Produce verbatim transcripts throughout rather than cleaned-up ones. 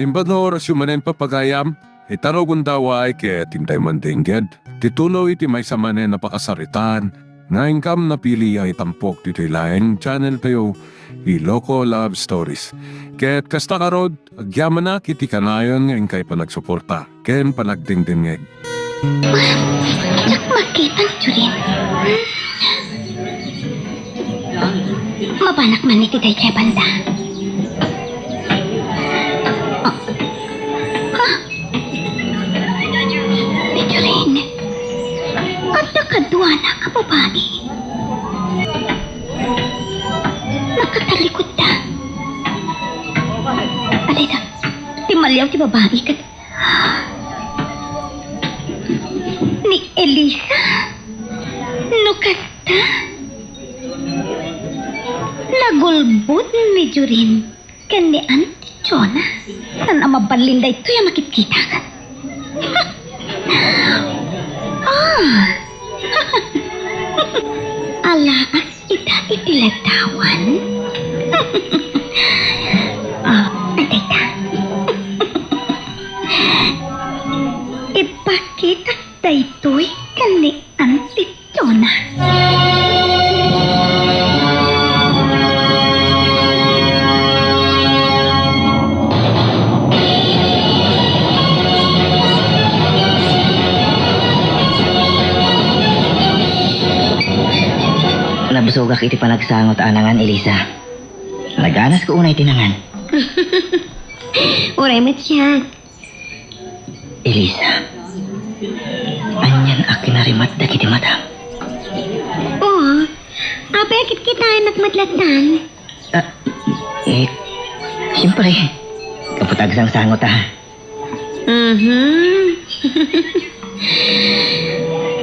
Imbag nga orasyo manen, papagayam, ita no gundaway ket intay mandengged ti tuloy ti maysa manen a pakasaritaan nga inkam napili a itampok ditoy laeng channel tayo, Iloko Love Stories. Ket kasta ngarud, agyamanak iti kanayon nga inkay panagsuporta ken panagdengdengngeg. Diak makita ni Jorin. Mabanak man iti daydiay banda. Ah. Ha? Ni Jorin. Adda kaduana a babai. Nakatalikudda. Adayta, timmaliaw ti babai ket ni Elisa. No kasta, nagulbod ni Jorin ken ni Auntie Chona. Saan a mabalin daytoy a makitkitak? Ah! Alaak ita iti ladawan. Ah, adayta. Ipakitak daytoy ken ni Auntie Chona. Nabsogak iti panagsangot a nangan, Elisa. Naganasko unay ti nangan. Uray met siak. Elisa, anian a kinarimat dagiti madam? Oo. Apay a kitkitaennak met lattan? Ah, eh, siyempre, gapu ta agsangsangot a. Mhm.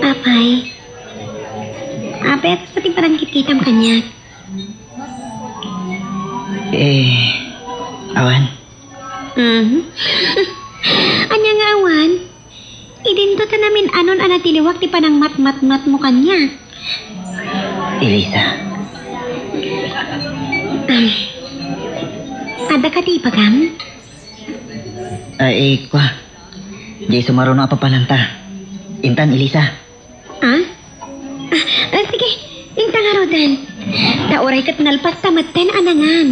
Apay. Apay a kasta ti panangkitkitam kaniak? Eh, awan. Mhm. Ania nga awan? Idinto ta namin-anon a natiliwak ti panangmatmatmatmo kaniak. Elisa. Ay. Adda kadi ibagam? Ay, eh, kua. Di sumaruno a papananta. Intan, Elisa. Ah? Ah, ah, sige, inta ngaruden. Ta uray ket nalpasta metten a nangan.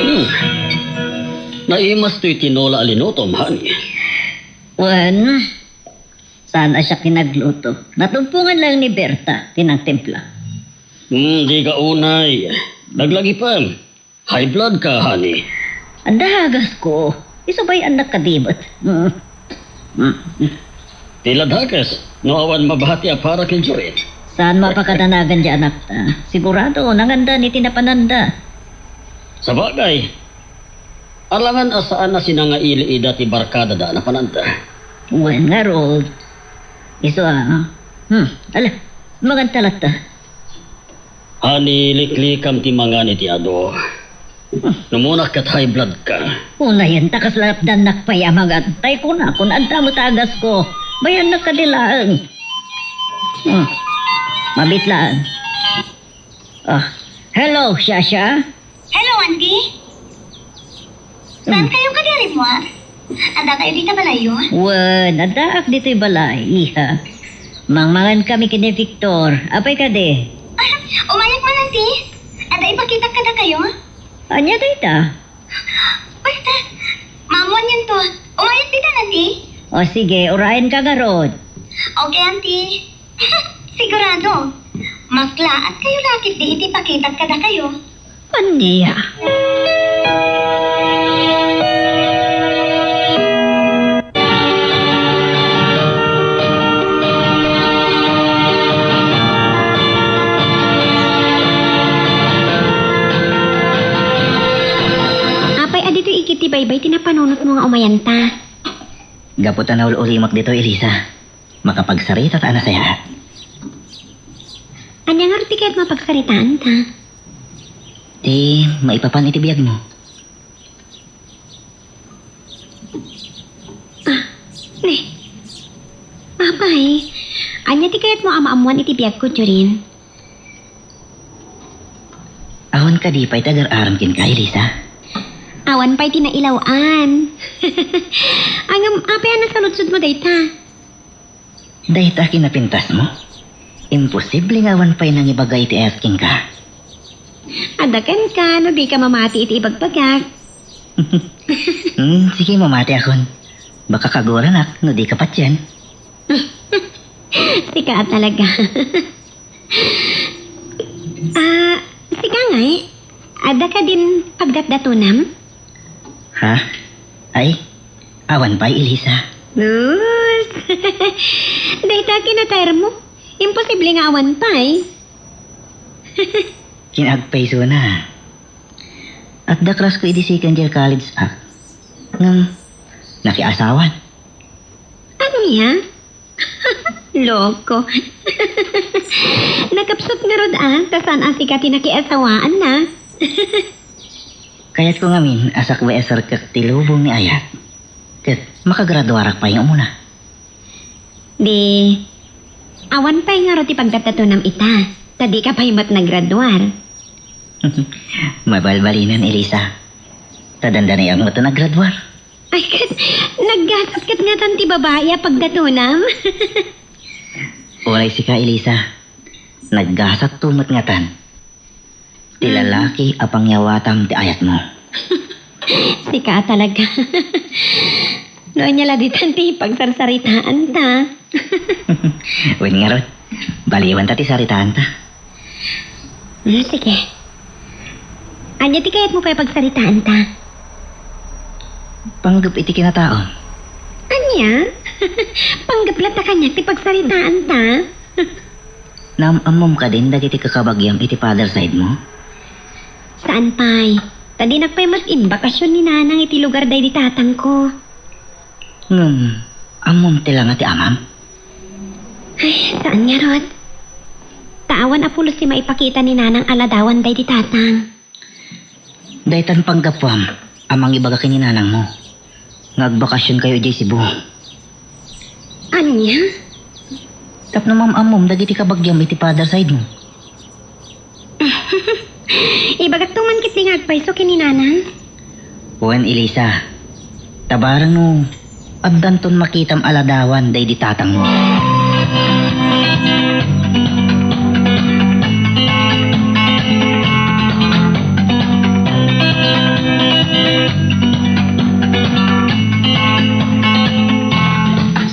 Hmm. Naimas toy tinola a linutom, honey. Wen, saan a siak ti nagluto. Natumpongan laeng ni Berta ti nagtimpla. Hmm, diak unay. Laglagipem. High blood ka, honey. Adda hagasko. Isu bay-annak kadi met. Hmm. Hmm. Ti ladakes, no awan mabati a para ken Jorin. Saan mapakadanagan ti anakta. Sigurado, nangandan iti napananda. Sabagay, alangan a saan a sinangaili ida ti barkadada a napananda. Wen ngarud. Isu a. Hmm, ala, manganta latta. Honey, liklikam ti mangan iti adu. Numunak ket high blood ka. Unayen ta kasla napdannak pay a mangan. Tay kunakon, adda met hagasko. Bay-annak kadi laeng. Hmm. Mabit laeng. Ah. Hello, Shasha? Hello, Auntie. Saan kayo kadi rimmuar? Adda kayo dita balayyo? Wen, addaak ditoy balay, iha. Mangmangan kami ken ni Victor. Apay kadi? Ah, umayak man, Auntie. Adda ipakitak kada kayo? Ania dayta? Basta, maammoanyon to. Umayak dita, Auntie. O sige, urayen ka ngarud. Okay, Auntie. Sigurado, maklaat kayo lakit di iti pakitak kada kayo. Ania? Apay a ditoy ikit ti baybay ti napanunotmo nga umayanta? Gapu ta naul-ulimak ditoy, Elisa. Makapagsarita ta a nasayaat. Ania ngarud ti kayatmo a pagsaritaanta? Ti maipapan iti biagmo. Ah, ne. Apay, ania ti kayatmo a maammoan iti biagko, Jorin? Awan kadi pay ti agar-aram kenka, Elisa? Awan pay ti nailaw-an. Ngem, apay a nasaludsodmo dayta? Dayta kinapintasmo? Imposible nga awan pay nangibaga iti ayat kenka. Adda kenka no dika mamati iti ibagbagak. Hmm, sige, mamatiakon. Baka kaguranak no dika patien. Sika a talaga. Ah, sika ngay, adda kadin pagdatdatonam? Ha? Ay, awan pay, Elisa. Sus! Dayta kinatayarmo. Imposible nga awan pay. Kinagpaysona. Adda crush ko idi second year college ak. Ngem, nakiasawan. Ania? Loko. Nakapsut ngarud a, ta saan a sika ti nakiasawaanna. Kayatko ngamin a sakbay a serkek ti lubong ni ayat. Ket makagraduarak pay nga umuna. Di, awan pay ngarud ti pagdatdatonam ita, ta dika pay met nagraduar. Mabalbalinan, Elisa. Ta dandanayak met a nagraduar. Ay, ket, naggasat ket ngatan ti babai a pagdatonam. Uray sika, Elisa. Naggasatto met ngatan. Ti lalaki a pangyawatam ti ayatmo. Sika a talaga. No ania la ditan ti pagsarsaritaanta. Wen ngarud, baliwanta ti saritaanta. Hmm, sige. Ania ti kayatmo pay pagsaritaanta? Panggep iti kinataom. Ania? Panggep latta kaniak ti pagsaritaanta? Naam-ammom kadin dagiti kakabagiam iti father side mo? Saan pay. Ta dinak pay met imbakasyon ni Nanang iti lugar daydi tatangko. Ngem, ammom ti langa ti amam? Ay, saan ngarud? Ta awan a pulos ti maipakita ni Nanang a ladawan daydi tatang. Daytan panggapuam a mangibaga ken ni nanangmo nga agbakasionkayo idiay Cebu. Ania? Tapno maam-ammom dagiti kabagiam iti father side mo. Ibagakto man ketdi nga agpayso ken ni Nanang. Wen, Elisa, ta barang no addanton makitam a ladawan daydi tatangmo.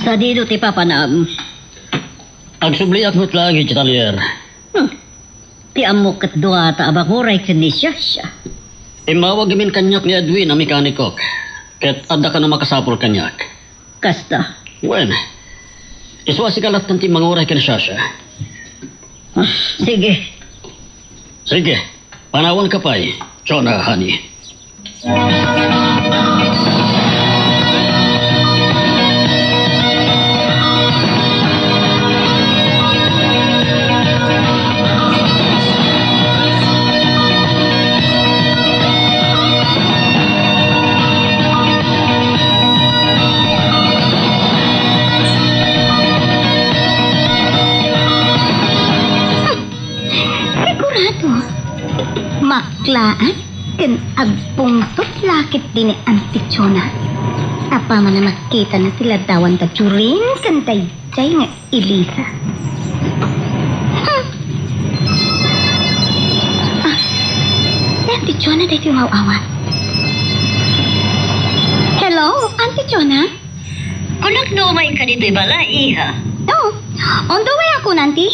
Sadino ti papanam? Agsubliak met laeng iti talyer. Hmm. Ti ammok ket duata a manguray ken ni Shasha. Immawag ngamin kaniak ni Edwin a mekanikok, ket adda kano makasapul kaniak. Kasta. Wen, isu a sika lattan ti manguray ken Shasha. Ah, sige. Sige, panawanka pay, Jonah, honey. Sigurado, maklaan ken agpungtot la ketdi ni Auntie Chona. Apaman a makitana ti ladawan da Jorin ken daydiay nga Elisa. Hmm. Ah, ni Auntie Chona daytoy nga aw-awat. Hello, Auntie Chona? Kunak no umayka ditoy balay, iha. Oo. On the way ako, Auntie.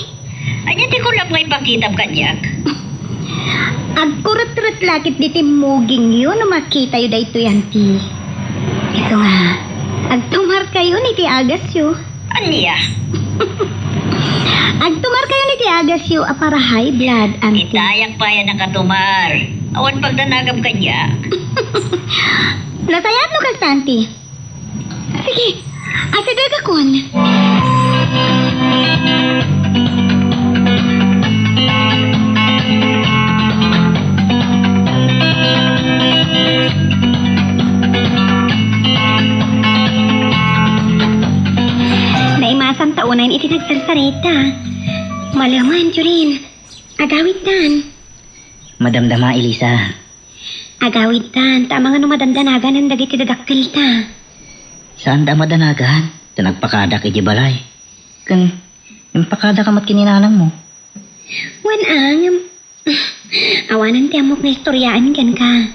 Ania ti kunak nga ipakitam kaniak? Agkuretret la ketdi ti mugingyo no makitayo daytoy, Auntie. Isu nga, agtumarkayon iti agasyo. Ania? Agtumarkayon iti agasyo a para high blood, Auntie. Itayak pay a nakatumar. Awan pagdanagam kaniak. Nasayaat no kasta, Auntie. Sige, asidegakon. Santa unayen iti nagsarsarita. Malemen, Jorin. Agawidtan. Madamdama, Elisa. Agawidtan, ta amangan no madandanagan dagiti dadakkelta. Saanda a madanagan, ta nagpakadak idiay balay. Ken, impakadaka met ken ni nanangmo. Wen a, ngem, awanen ti ammok nga istoriaen kenka.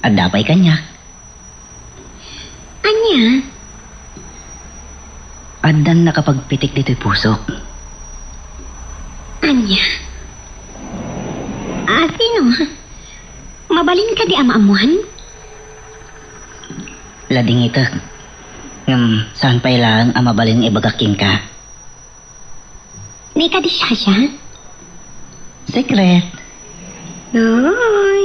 Adda pay kaniak. Ania? Addan nakapagpitik ditoy pusok. Ania? A, sino? Mabalin kadi a maammuan? Ladingitek. Ngem saan pay laeng a mabalin nga ibagak kenka. Ni kadi Shasha? Secret. Uy.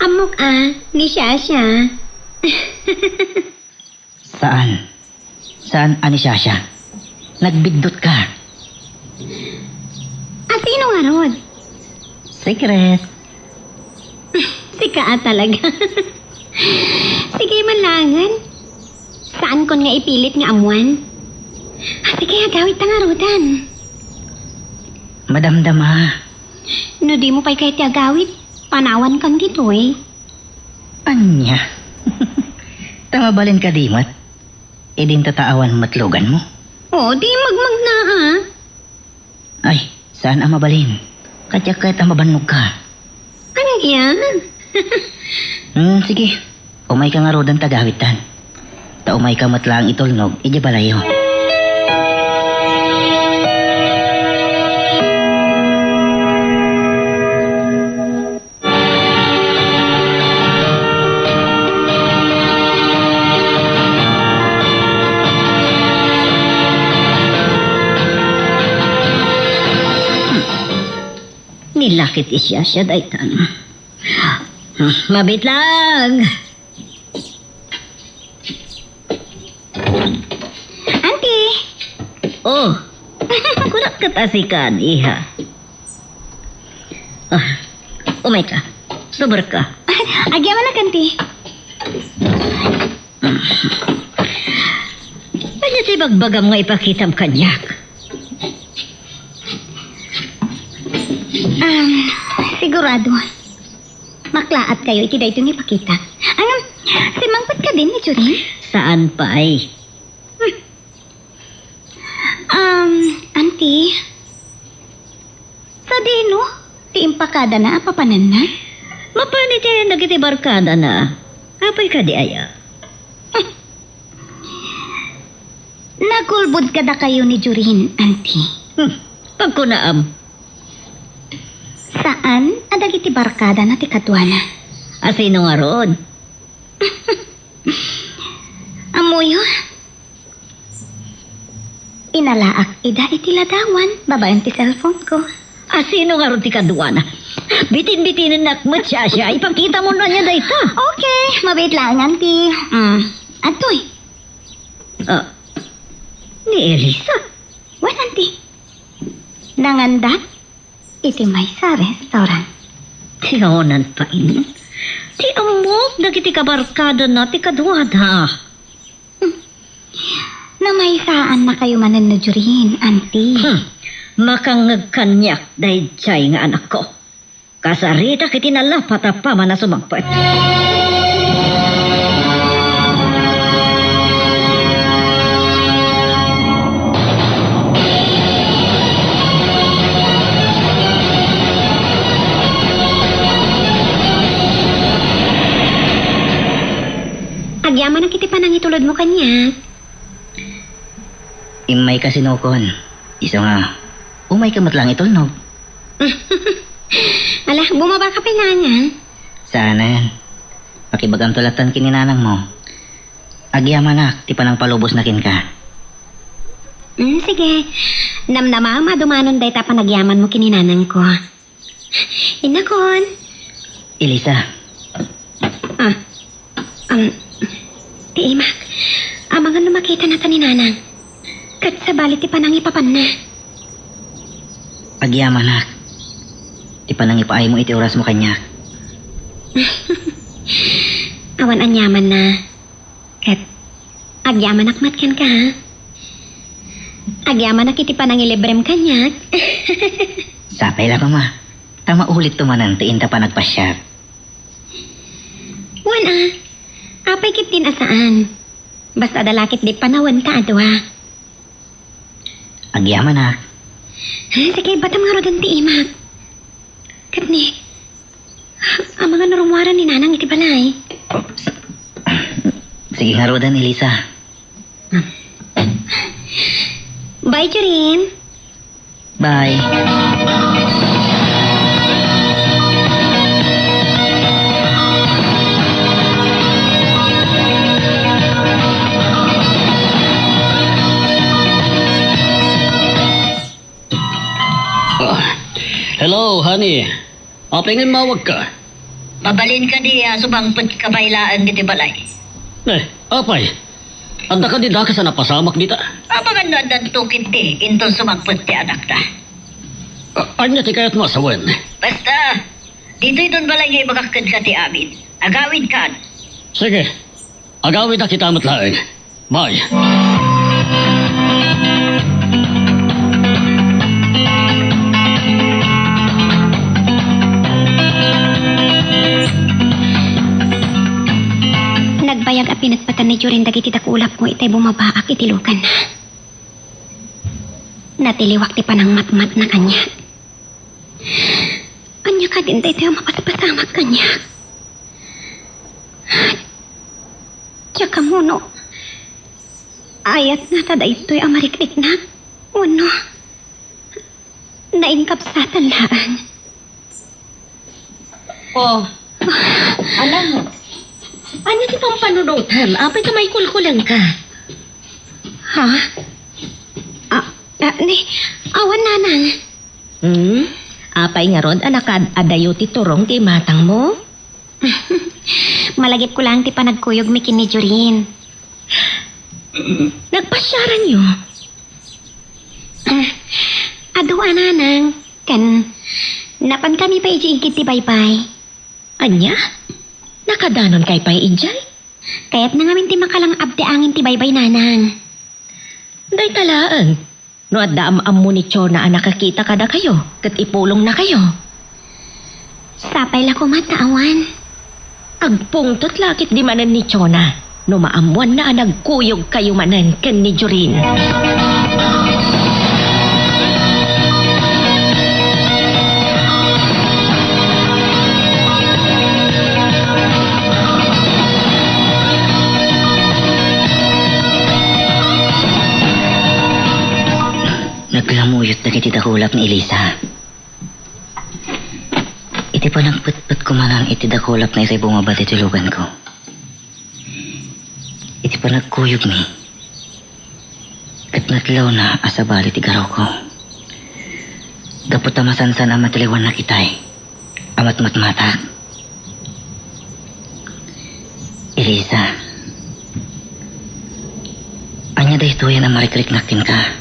Ammok a, ni Shasha. Saan. Saan a ni Shasha. Nagbiddutka. A, sino ngarud? Secret. Sika a talaga. Sige man laengen. Saankon nga ipilit nga ammuan. A, sige, agawidta ngaruden. Madamdama. No dimo pay kayat ti agawid, panawankan ditoy. Ania? Ta mabalin kadi met? Idinta ta awan met luganmo? O, di magmagna a. Ay, saan a mabalin. Kadiak kayat a mabannogka. Ania? Hmm, sige. Umayka ngaruden ta agawidtan. Ta umayka met laeng itulnog idiay balayyo. Ni la ket ni Shasha daytan. Mabitlag! Auntie! O, kunak ket a sikan, iha. A, umayka. Suberka. Agyamanak, Auntie. Ania ti ibagbagam nga ipakitam kaniak? Um, sigurado. Maklaatkayo iti daytoy nga ipakita. Ngem, simmangpet kadin ni Jorin? Saan pay. Hmm. Um, Auntie, sadino ti impakadana a papananna? Mapan iti ayan dagiti barkadana. Apay kadi aya? Nagulbod kadakayo ni Jorin, Auntie. Hmm, pagkunaam. Saan a dagiti barkadana ti kaduana. A sino ngarud? Ammoyo? Inalaak ida iti ladawan babaen ti cellphone-ko. A sino ngarud ti kaduana? Bitin-bitinennak met, Shasha. Ipakitamon ania dayta. Okay, mabiit laeng, Auntie. Mm, adtoy. A, ni Elisa? Wen, Auntie. Nanganda iti maysa a restaurant. Ti awanan pay. Ti ammok dagiti kabarkadana ti kaduana. Hmm. Namaysaannakayo manen ni Jorin, Auntie. Hmm. Makangngeg kaniak daydiay nga anakko. Kasaritak iti nalapat a pamanasumangpet. Agyamanak iti panangitulodmo kaniak. Immayka sinukon. Isu nga, umayka met laeng itulnog. Ala, bumabaka pay laeng, a. Saanen. Pakibagamto lattan ken ni nanangmo. Agyamanak ti panangpalubosna kenka. Mm, sige. Namnamaem a dumanon dayta panagyamanmo ken ni nanangko. Innakon. Elisa. A, am, ti imak. Amangan no makitana ta ni nanang. Ket sabali ti panangipapanna. Agyamanak. Ti panangipaaymo iti orasmo kaniak. Awan aniamanna. Ket Agyamanak met kenka, ha? Agyamanak iti panangilibrem kaniak. Sapay la koma. Ta maulitto manen ti inta panagpasiar. Wen a, apay ketdin a saan. Basta adda la ketdi panawenta a dua. Agyamanak. Sige, batam ngaruden ti imak. Ket ni, amangan no rummuaren ni Nanang iti balay. Oops. Sige ngaruden, Elisa. Bye, Jorin. Bye. Ah, hello, honey. Apay nga immawagka? Mabalin kadi a sumangpetka pay laeng iti balay? Eh, apay? Adda kadi dakes a napasamak dita? Amangan no addanto ketdi inton sumangpet ti anakna. Ah, ania ti kayatmo a sawen? Basta, ditoy don balay nga ibagak kenka ti amin. Agawidkan. Sige. Agawidak ita met laeng. Bye. Nagbayag a pinetpeten ni Jorin dagiti dakulapko itay bumabaak iti luganna. Natiliwak ti panangmatmatna kaniak. Ania kadin daytoy a mapatpasamak kaniak? Diak ammo no ayatna ta daytoy a marikriknak wenno nainkabsatan laeng. Oh, anak. Ania ti pampanunotem? Apay ta maikulkulengka? Ha? Ah, ah, ni, awan, Nanang. Hmm? Apay ngarud a nakaad-adayo ti turong ti imatangmo? Malagipko laeng ti panagkuyogmi ken ni Jorin. Nagpasiaranyo? Ah, adu a, Nanang. Ken, napankami pay idiay igid ti baybay. Ania? Nakadanonkay pay idiay? Kayatna ngamin ti makalang-ab ti angin ti baybay, Nanang. Dayta laeng. No adda am-ammo ni Chona a nakakita kadakayo, ket ipulongnakayo. Sapay la koma ta awan. Agpungtot la ketdi manen ni Chona no maammoanna a nagkuyogkayo manen ken ni Jorin. Naglamuyot dagiti dakulap ni Elisa. Iti panagpetpetko manen iti dakulapna itay bumaba ditoy luganko. Iti panagkuyogmi, ket natlawna a sabali ti garoko. Gapu ta masansan a matiliwannak itay a matmatmatak. Elisa, ania daytoyen a marikriknak kenka?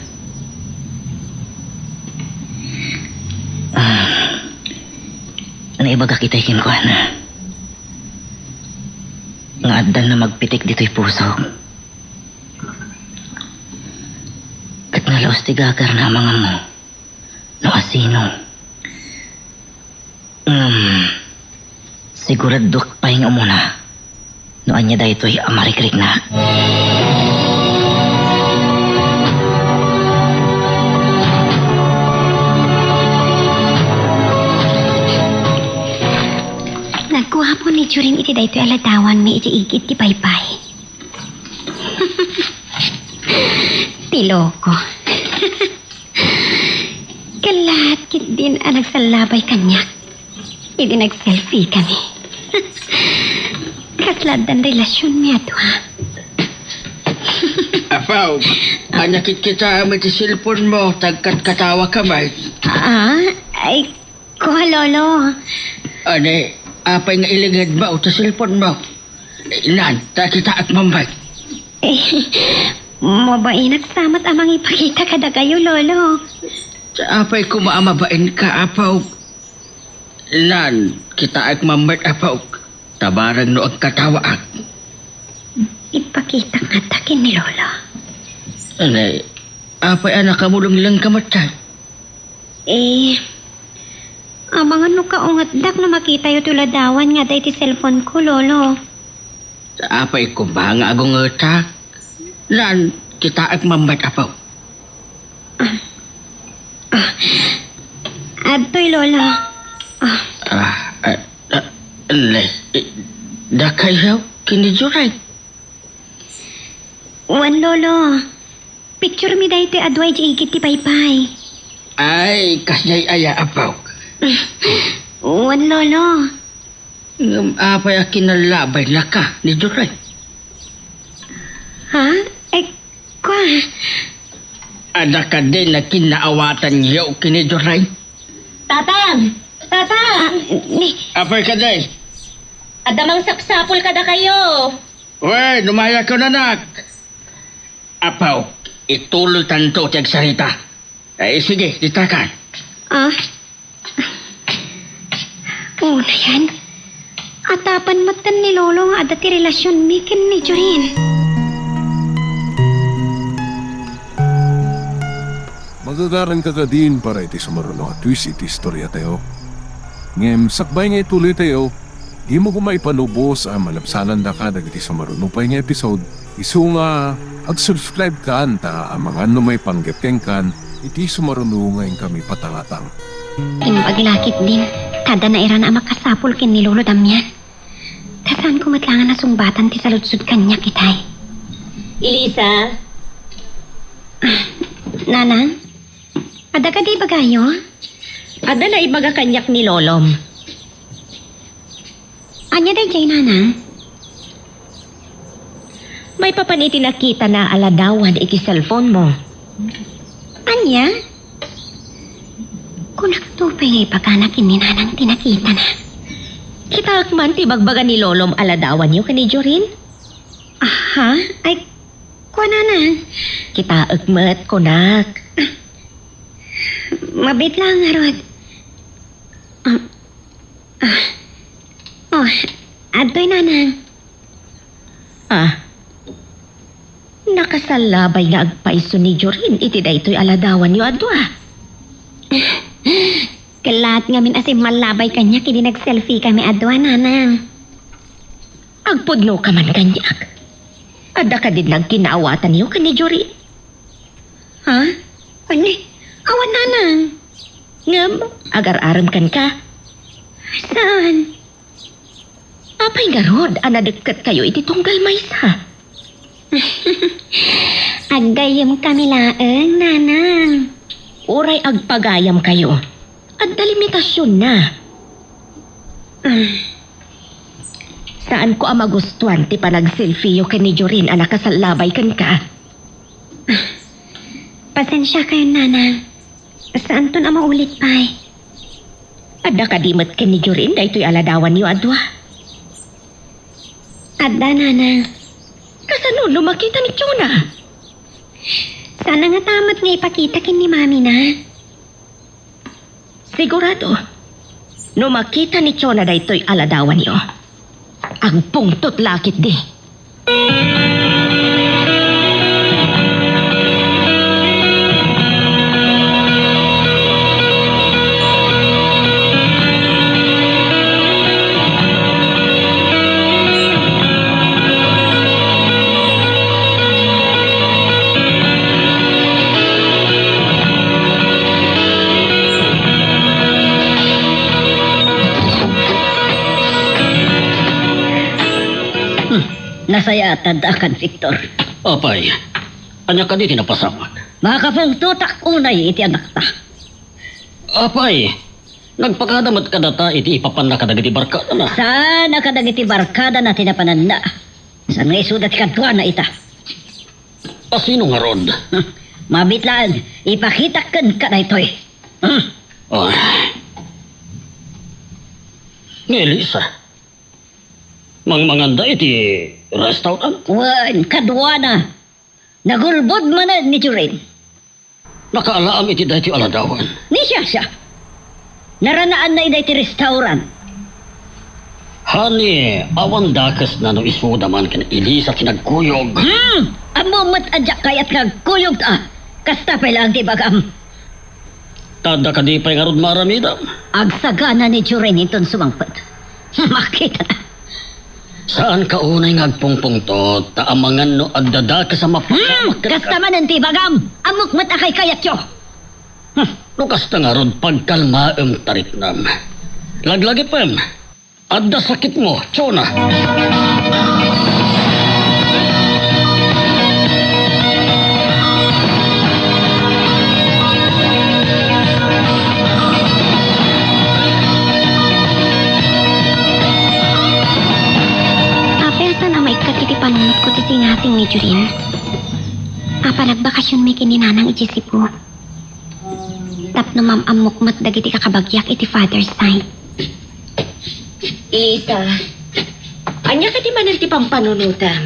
Ah, naibagak itay kenkuana nga addan namagpitik ditoy pusok. Ket nalaus ti gagarna a mangammo no asino. Ngem, siguraduak pay nga umuna no ania daytoy a marikriknak. Nagguapo ni Jorin iti daytoy a ladawanmi iti igid ti baybay. Ti loko. Kallaat ketdin a nagsallabay kaniak idi nag-selfie kami. Kasla addan relasionmi a dua. Apo, ania kitkitaem iti cellphone mo, ta agkatkatawaka met? Ah, ay, kua, Lolo. Ania, apay nga ilingedmo ti cellphone mo? Ilan, ta kitaek mammet. Eh, mabainak sa met a mangipakita kadakayo, Lolo. Apay koma a mabainka, Apo? Ilan, kitaek mammet, Apo. Ta bareng no agkatawaak. Ipakitak ngata ken ni Lolo. Anay, apay a nakamulongleng ka met, tay? Eh, amangan no kaungetdak no makitayo ti ladawan nga adda iti cellphone ko, Lolo. Apay koma nga agungetak? Naan, kitaek man met, apo. Ah, ah, adtoy, Lolo. Ah. Ah, ah, ah, ne, eh, dakayo ken ni Joray? Wen, Lolo. Picture mi daytoy a dua idiay igid ti paypay. Ay, kasdiay aya, apo? Wen, Lolo. Ngem apay a kinalabaynaka ni Joray? Ha? Eh, kua. Adda kadi nakinnaawatanyo ken ni Joray? Tatang! Tatang! Ah, ni- Apay kadi? Adda mangsapsapul kadakayo. Wen, dumayak, anak. Apo, ituloytanto ti agsarita. Ay, sige, ditakan. Ah? Unayan, atapan metten ni Lolo nga adda ti relasionmi ken ni Jorin. Magagaranka kadin para iti sumaruno a twist iti istoriatayo. Ngem sakbay nga ituloytayo, dimo koma ipalubos a malabsanandaka dagiti sumaruno pay nga episode. Isu nga, ag-subscribe kan ta amangan no maipanggep kenkan iti sumaruno nga inkami patalatan. Imbag la ketdin, ta adda nairana a makasapul ken ni Lolo Damian. Ta saanko met la nga nasungbatan ti saludsod kaniak, itay. Elisa? Ah, Nanang? Adda kadi ibagayo? Adda naibaga kaniak ni Lolom. Ania daydiay, Nanang? Maipapan iti nakitana a ladawan iti cellphone mo. Ania? Kunakto pay nga ibagana ken ni Nanang ti nakitana. Kitaek man ti ibagbaga ni Lolom a ladawanyo ken ni Jorin. Aha? Ay, kua, Nanang. Kitaek met, kunak. Mabiit la ngarud. Ah, ah. Oh, adtoy, Nanang. Ah. Nakasallabay nga agpayso ni Jorin iti daytoy a ladawanyo a dua. Kellaat ngamin a simmallabay kaniak idi nag-selfie kami a dua, Nanang. Agpudno ka man kaniak. Adda kadin nagkinaawatanyo ken ni Jorin? Ha? Ania? Awan, Nanang. Ngem, agar-arem kenka? Saan? Apay ngarud a nadekket kayo iti tunggal maysa? Aggayyem kami laeng, Nanang. Uray agpagayam kayo, adda limitasionna. Ah. Saanko a magustuan ti panagselfieyo ken ni Jorin a nakasallabay kenka. Pasensiakayon, Nanang. Saanton a maulit pay. Adda kadi met ken ni Jorin daytoy a ladawanyo a dua? Adda, Nanang. Kasano no makita ni Chona? Saanna ngata met nga ipakita ken ni Mamina. Sigurado, no makita ni Chona daytoy a ladawanyo, agpungtot la ketdi. Hmm, nasayaat a daakan, Victor. Apay, ania kadi ti napasamak? Makapungtotak unay iti anakta. Apay, nagpakada met kadata iti ipapanna kadagiti barkadana. Saan a kadagiti barkadana ti napananna? Saan nga isuda ti kaduana ita? A sino ngarud? Mabiit laeng, ipakitak kenka daytoy. Hmm. Oh. Ni Elisa, mangmanganda iti restaurant? Wen, kaduana. Nagulbod manen ni Jorin. Nakaalaam iti daytoy a ladawan. Ni siasino? Naranaanna ida iti restaurant. Honey, awan dakesna no isuda man ken Elisa ti nagkuyog. Hmm! Ammom met a diak kayat nga agkuyog ta. Kasta pay laeng ti ibagam. Ta adda kadi pay ngarud maaramidam? Agsagana ni Jorin inton sumangpet. Makita na. Saanka unay nga agpungpungtot ta amangan no adda dakes a mapasamak Hmm! kenka. Kasta manen ti ibagam. Ammok met a kaykayatyo. Hmm. No kasta ngarud, pagkalmaem ta riknam. Laglagipem. Adda sakitmo, Jonah. Apay a saan a maikkat iti panunotko ti singasing ni Jorin? Apan agbakasionmi ken ni Nanang idiay Cebu. Tapno maam-ammok met dagiti kakabagiak iti father's side. Elisa, ania kadi manen ti pampanunotam?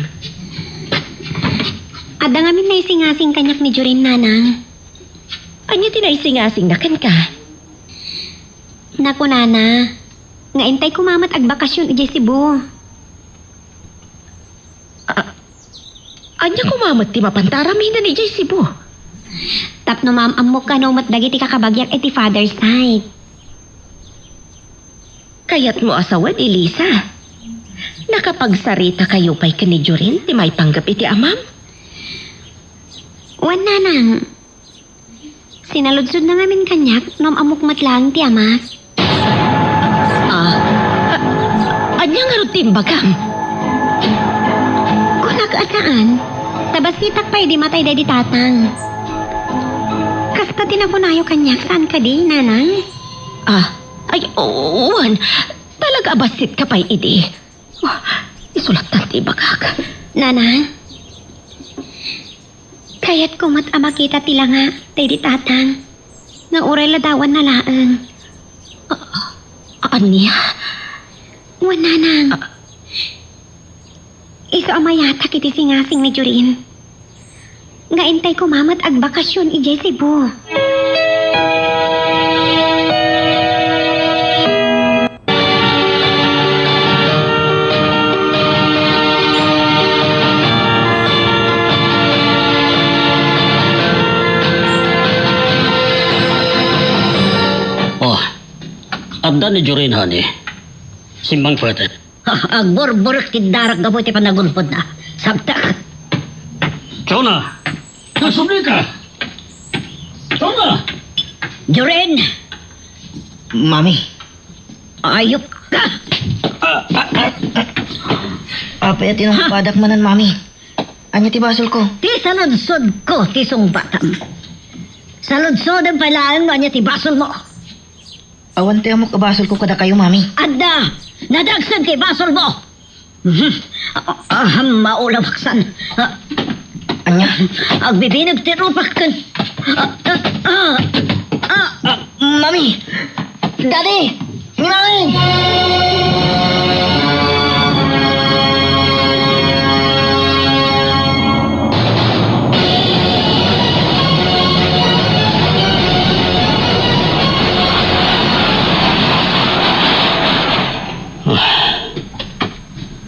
Adda ngamin naisingasing kaniak ni Jorin, Nanang. Ania ti naisingasingna kenka? Nakunana nga intay koma met agbakasion idiay Cebu. A-, ania koma met ti mapanta aramiden idiay Cebu? Tapno maam-ammok kano met dagiti kakabagiak iti father's side. Kayatmo a sawen, Elisa? Nakapagsaritakayo pay ken ni Jorin ti maipanggep iti amam? Wen, Nanang. Sinaludsodna ngamin kaniak no am-ammok met laeng ti amak. Ah, a-, ania ngarud ti imbagam? Kunak a saan, ta bassitak pay idi matay daydi tatang. Kasta ti nakunayo kaniak, saan kadi, Nanang? Ah, ay, o-, wen, talaga a bassitka pay idi. Ah, isu lattan ti ibagak. Nanang? Kayatko met a makita ti langa daydi tatang nga uray ladawanna laeng. A-, a-, ania? Wen, Nanang. A- Isu a mayatak iti singasing ni Jorin nga intay koma met agbakasion idiay Cebu. Oh, adda ni Jorin, honey. Simmangpet. Ha, agburburek ti darak gapu iti panagunpodna. Sabtek. Jonah! Agsublika! Jonah! Jorin! Mami. Ayup ka! Ah, ah, ah, ah. Apay a tinungpadak manen, Mami? Ania ti basolko? Ti saludsodko ti sungbatam. Saludsodem pay laeng no ania ti basolmo. Awan ti ammok a basolko kadakayo, Mami. Adda! Nadagsen ti basolmo! Mhm. Ah, ah, maulawaksan. Ah. Ania? Agbibineg ti rupak ken. Ah, ah, ah, ah. Ah, Mami! Daddy! Ni Mami!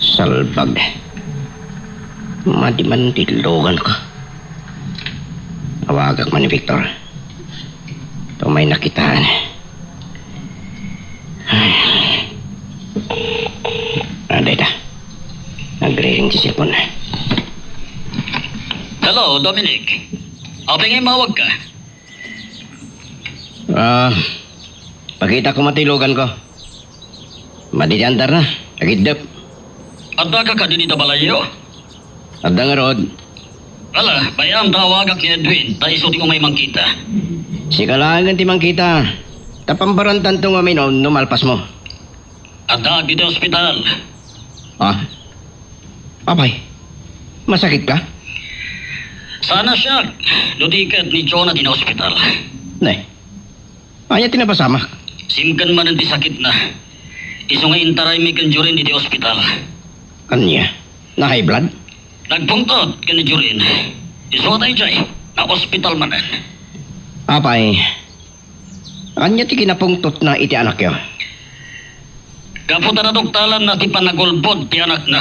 Salbag. Madi man ti luganko. Awagak man ni Victor. Tumay nakitaan. Ay. Ah, dayta. Nagriring ti cellphone. Hello, Dominic. Apay nga immawagka? Ah, pakita ko mati luganko. Madi ti andarna, agiddep. Addaka kadi dita balayyo? Adda ngarud. Ala, bay-am ta awagak ni Edwin, ta isu ti umay mangkita. Sika laengen ti mangkita. Ta pambarantanto nga uminom no malpasmo. Addaak ditoy ospital. Ah? Apay, masakitka? Saan a siak no di ket ni Jonah ti naospital. Ne, ania ti napasamak? Simken manen ti sakitna. Isu nga intaraymi ken Jorin ditoy ospital. Ania? Na-high blood? Nagpungtot ken ni Jorin. Isu a daydiay, naospital manen. Apay, ania ti kinapungtotna iti anakyo? Gapu ta naduktalanna ti panagulbod ti anakna.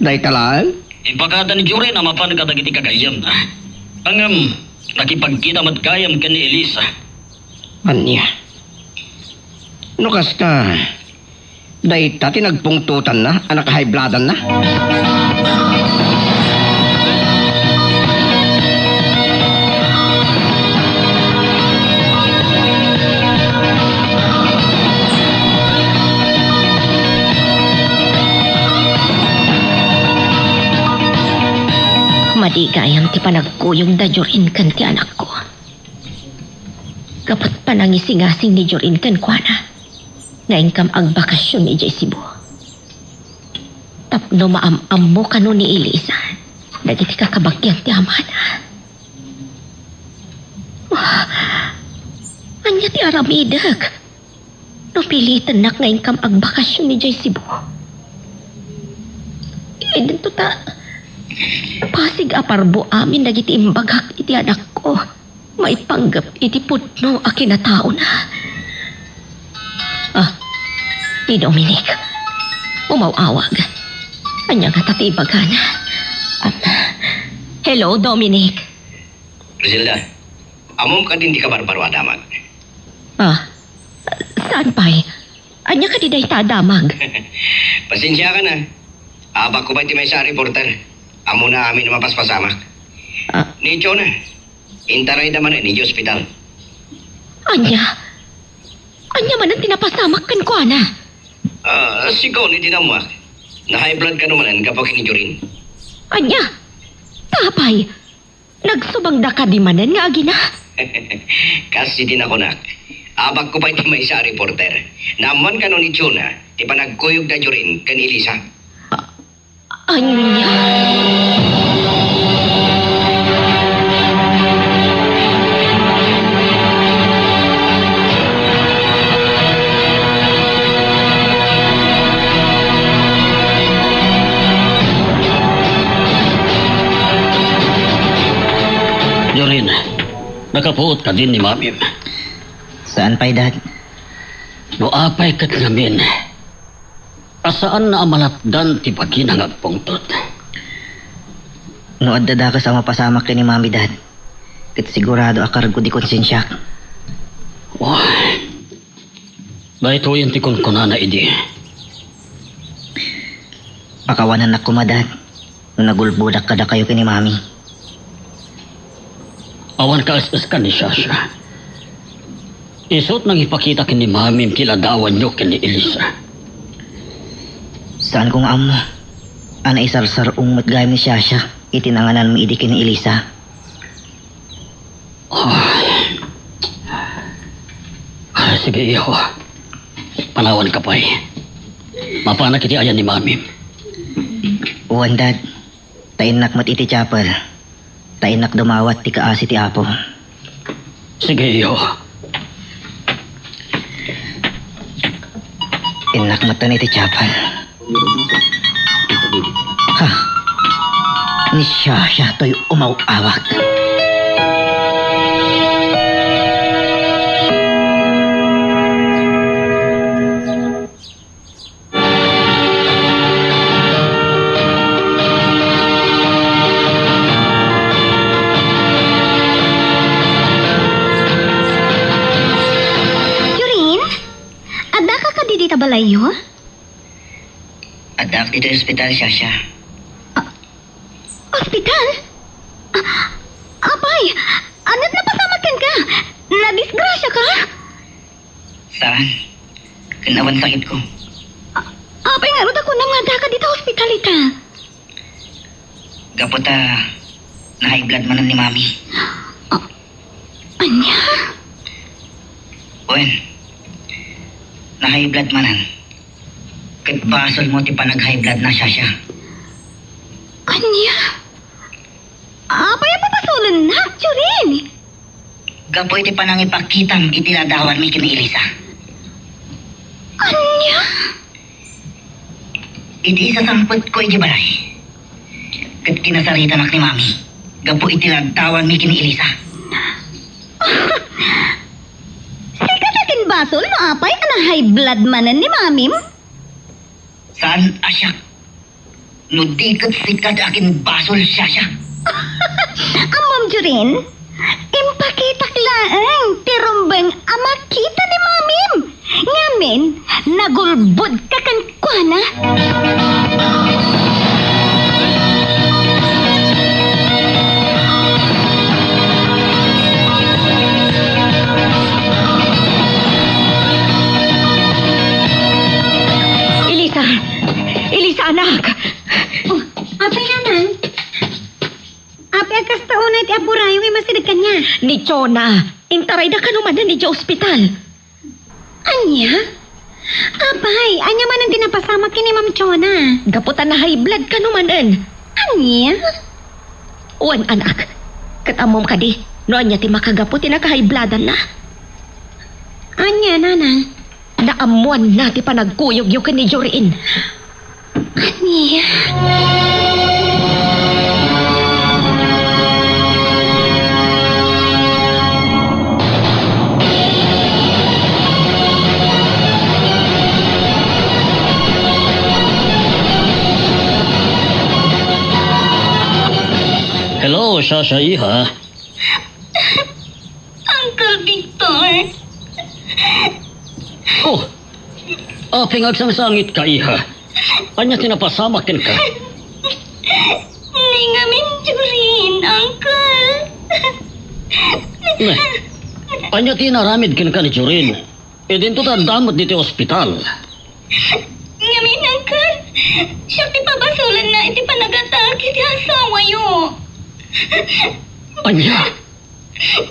Dayta laeng? Impakada ni Jorin a mapan kadagiti gagayyemna. Ngem, nakipagkita met gayam ken ni Elisa. Ania? No kasta, dayta ti nagpungtotanna a naka-high blood-anna? Madi gayam ti panagkuyog da Jorin ken ti anakko. Gapu ta panangisingasing ni Jorin kenkuana nga inkam agbakasyon idiay Cebu. Tapno maam-ammo kano ni Elisa dagiti kakabagian ti amana. Ah, ania ti aramidek no pilitennak nga inkam agbakasyon idiay Cebu? Idinto ta, pasig a parbo amin dagiti imbagak iti anakko maipanggep iti pudno a kinataona. Ah, ni Dominic. Umaw-awag. Ania ngata ti ibagana? Ah, hello, Dominic. Griselda, ammom kadi ti kabarbaro a damag? Ah, saan pay? Ania kadi dayta a damag? Pasensiakan a. Abakko pay ti maysa a reporter. Ammona amin a mapaspasamak. Ah. Ni Jonah, intarayda manen idiay ospital. Ania? Ania manen ti napasamak kenkuana? Ah, sigaw ni dinammak. Na-high blood kano manen gapu ken ni Jorin. Ania? Apay, nagsubangda kadi manen nga agina? Kas iti nakunak, abakko pay ti maysa a reporter. Naammoan kano ni Jonah ti panagkuyog da Jorin ken Elisa? Ania? Jorin, nakapuot kadin ni Mamim? Saan pay, Dad. No apay ket ngamin, a saanna a malatdan ti bagina nga agpungtot. No adda dakes a mapasamak ken ni Mami, Dad, ket sigurado a kargo ti konsensiak. Oh, daytoyen ti kunkunana idi. Pakawanannak koma, Dad, no nagulbodak kadakayo ken ni Mami. Awan kaes-eskan ni Shasha. Isu't nangipakita ken ni Mamim ti ladawanyo ken ni Elisa. Saanko nga ammo a naisarsar-ong met gayam ni Shasha iti nangananmi idi ken ni Elisa. Ah. Ah, sige, iho. Panawanka pay. Mapanak iti ayan ni Mamim. Wen, Dad. Ta innak met iti chapel. Ta innak dumawat ti kaasi ti Apo. Sige, iho. Innak met iti chapel. Ha? Ni Shasha toy umaw-awag. Jorin, addaka kadi dita balayyo? Addak ditoy ospital, Shasha. Ah, ospital? Ah, apay, ania't napasamak kenka? Nadisgrasiaka? Saan? Ken awan sakitko. A-, apay ngarud a kunam nga addaka dita ospital ita? Gapu ta na-high blood manen ni Mami. A-, ania? Wen, na-high blood manen. Ket basolmo ti panag-high blood na, Shasha. Ania? Apay a papasolennak, Jorin? Gapu iti panangipakitam iti ladawanmi ken ni Elisa. Ania? Iti isasangpetko iti balay, ket kinasaritanak ni Mami gapu iti ladawanmi ken ni Elisa. Sika ta ken Basol no apay a na-high blood manen ni mamim? Saan a siak? No di ket sika ti akinbasol, Shasha. Ammom, Jorin, impakitak laeng ti rumbeng a makita ni mamim. Ngamin, nagulbodka kenkuana. Elisa! Elisa, anak! Oh, apay, nanang? Apay, kasta unay ti apurayo nga imasideg kaniak. Ni Jonah, intarayda kano manen idiay ospital. Ania? Apay, ania manen ti napasamak ken ni Ma'am Jonah? Gapu ta na-high blood kano manen. Ania? Wen, anak. Ket ammom kadi no ania ti makagapu ti naka-high bloodanna? Ania, nanang? Naammoanna ti panagkuyogyo ken ni Jorin. Ania? Hello, Shasha, iha. Uncle Victor. Oh, apay nga agsangsangitka, iha? Ania ti napasamak kenka? Ni ngamin, Jorin, uncle. Ne, ania ti inaramid kenka ni Jorin? Idinto ta adda met ditoy ospital. Ngamin, uncle, siak ti pabasolenna iti panagatake ti asawayo. Ania?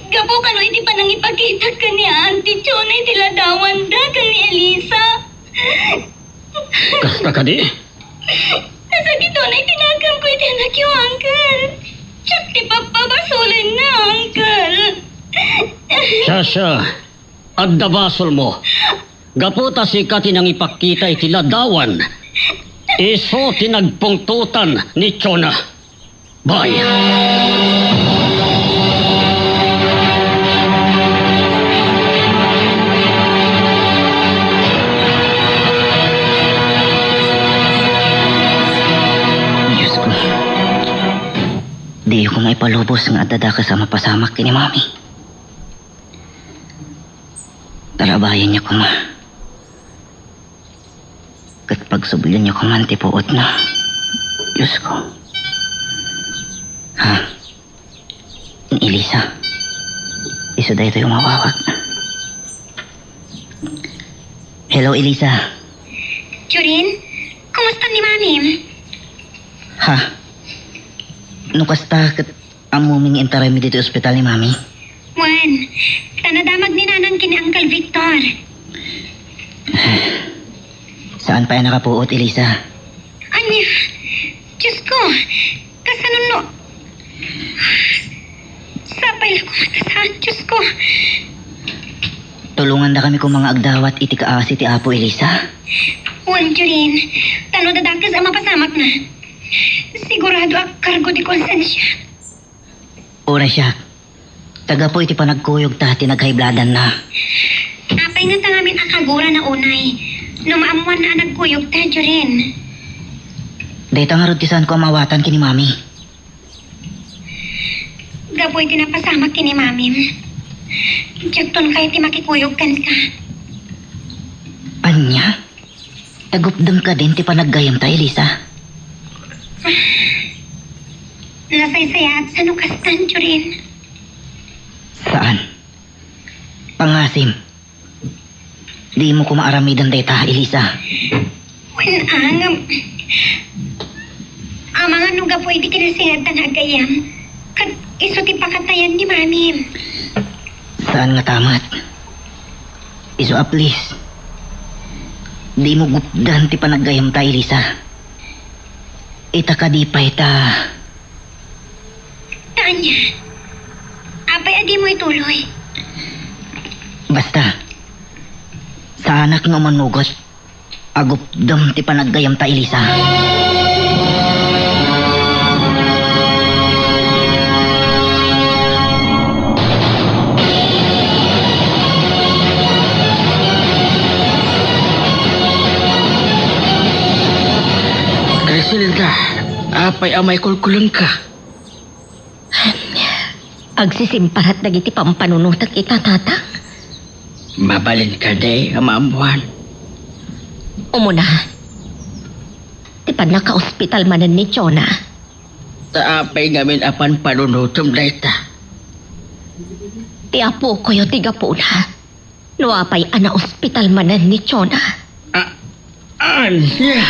Gapu kano iti panangipakitak ken ni Auntie Chona iti ladawanda ken ni Elisa. Kasta kadi? Nasakitona iti naganko iti anakyo, uncle. Siak ti papabasolenna, uncle. Shasha, adda basolmo. Gapu ta sika ti nangipakita iti ladawan, isu ti nagpungtotan ni Chona. Bye. Diyos ko, diyo ko maipalubos nga adda dakes a mapasamak ken ni Mami. Tarabayanyo koma. Ket pagsublionyo koman ti puotna. Diyos ko. Ha? Ni Elisa. Isu daytoy umawawag. Hello, Elisa. Jorin, kumusta ni Mamim? Ha? No kasta ket Ammomi nga intaraymi ditoy ospital ni Mami? Wen, ta nadamag ni Nanang ken ni Uncle Victor. Saan pay a nakapuot, Elisa? Ania? Diyos ko, kasano no? Sapay la koma ta saan, Diyos ko. Tulongandakami koma nga agdawat iti kaasi ti Apo, Elisa. Wen, Jorin, ta no adda dakes a mapasamakna, sigurado a kargo ti konsensia. Uray siak, ta gapu iti panagkuyogta ti naghaybladanna. Apay ngata ngamin a kagurana unay no maammoanna a nagkuyogta, Jorin? Dayta ngarud ti saanko a maawatan ken ni Mami. Gapu iti napasamak ken ni Mamim, diakton kayat ti makikuyog kenka. Ania? Tagupdem kadin ti panaggayamta, Elisa? Nasaysayaat sano kastan, Jorin. Saan? Pangasim. Dimo koma aramiden dayta, Elisa. Wen, a, ngem, amangan no gapu iti kinasingedtan nga aggayam, ket isu ti pakatayan ni Mamim. Saan ngata met? Isu a please. Dimo gupdan ti panaggayamta, Elisa. Ita kadi pay ta. Ta ania? Apay a dimo ituloy? Basta, saanak nga umanugot. Agupdem ti panaggayamta, Elisa. Apay a maikulkulengka? Agsisimparat dagiti pampanunotak ita, Tatang. Mabalin kadi a maammuan? Umuna, ti pannakaospital manen ni Jonah. Ta apay ngamin a pampanunotem dayta? Ti apokoyo ti gapuna. No apay a naospital manen ni Jonah? A-, ania?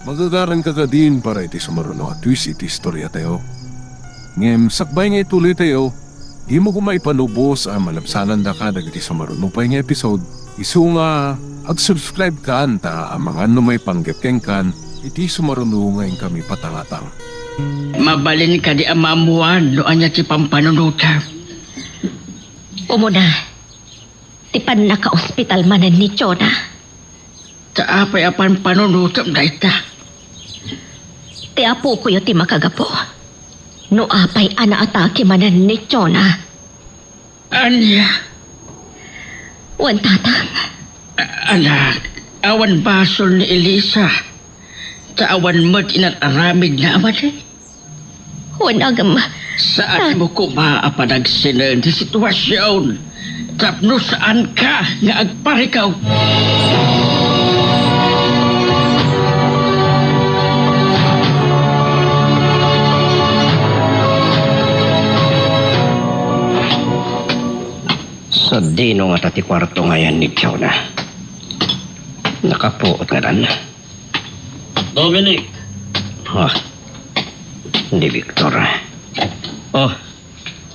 Magagaranka kadin para iti sumaruno a twist iti istoriatayo. Ngem sakbay nga ituloytayo, dimo koma ipanubos a malabsanandaka dagiti sumaruno pay nga episode. Isu nga, ag-subscribe kan ta amangan no maipanggep kenkan iti sumaruno nga inkami patangatang. Mabalin kadi a maammuan no ania ti pampanunotem? Umuna, ti pannakaospital manen ni Jonah. Ta apay a pampanunotem dayta? Ti apokoyo ti makagapu. No apay a naatake manen ni Jonah. Ania? Wen, Tatang. A-, anak, awan basol ni Elisa. Ta awan met inar-aramidna a madi. Wen, agem. Saanmo koma a panagsinen ti situasion tapno saanka nga agparikaw? Sadino ngata ti kuarto nga ayan ni Jonah? Nakapuot ngadan. Dominic! Ah, ni Victor. Oh,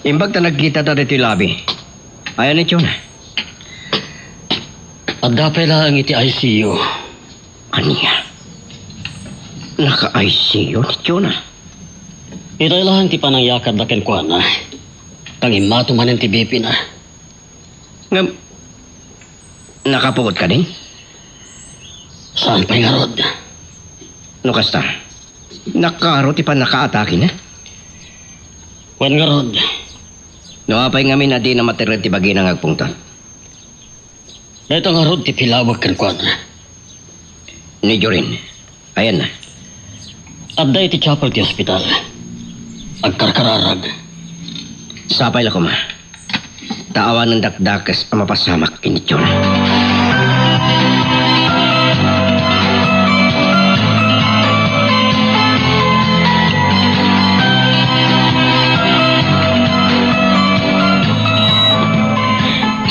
imbag ta nagkita ta ditoy lobby. Ayan ni Jonah? Adda pay laeng iti I C U. Ania? Naka-I C U ni Jonah? Itay laeng ti panangyakadda kenkuana. Tangimmato manen ti B P na. Ngem, nakapuot kadi? Saan pay ngarud? No kasta, nakaro ti pannakaatakena? Wen ngarud. No apay ngamin a dina materred ti bagina nga agpungtot? Dayta ngarud ti pilawek kenkuana. Ni Jorin, ayanna? Adda iti chapel ti ospital. Agkarkararag. Sapay la koma. Ta awanen dakdakes a mapasamak ken ni Jonah.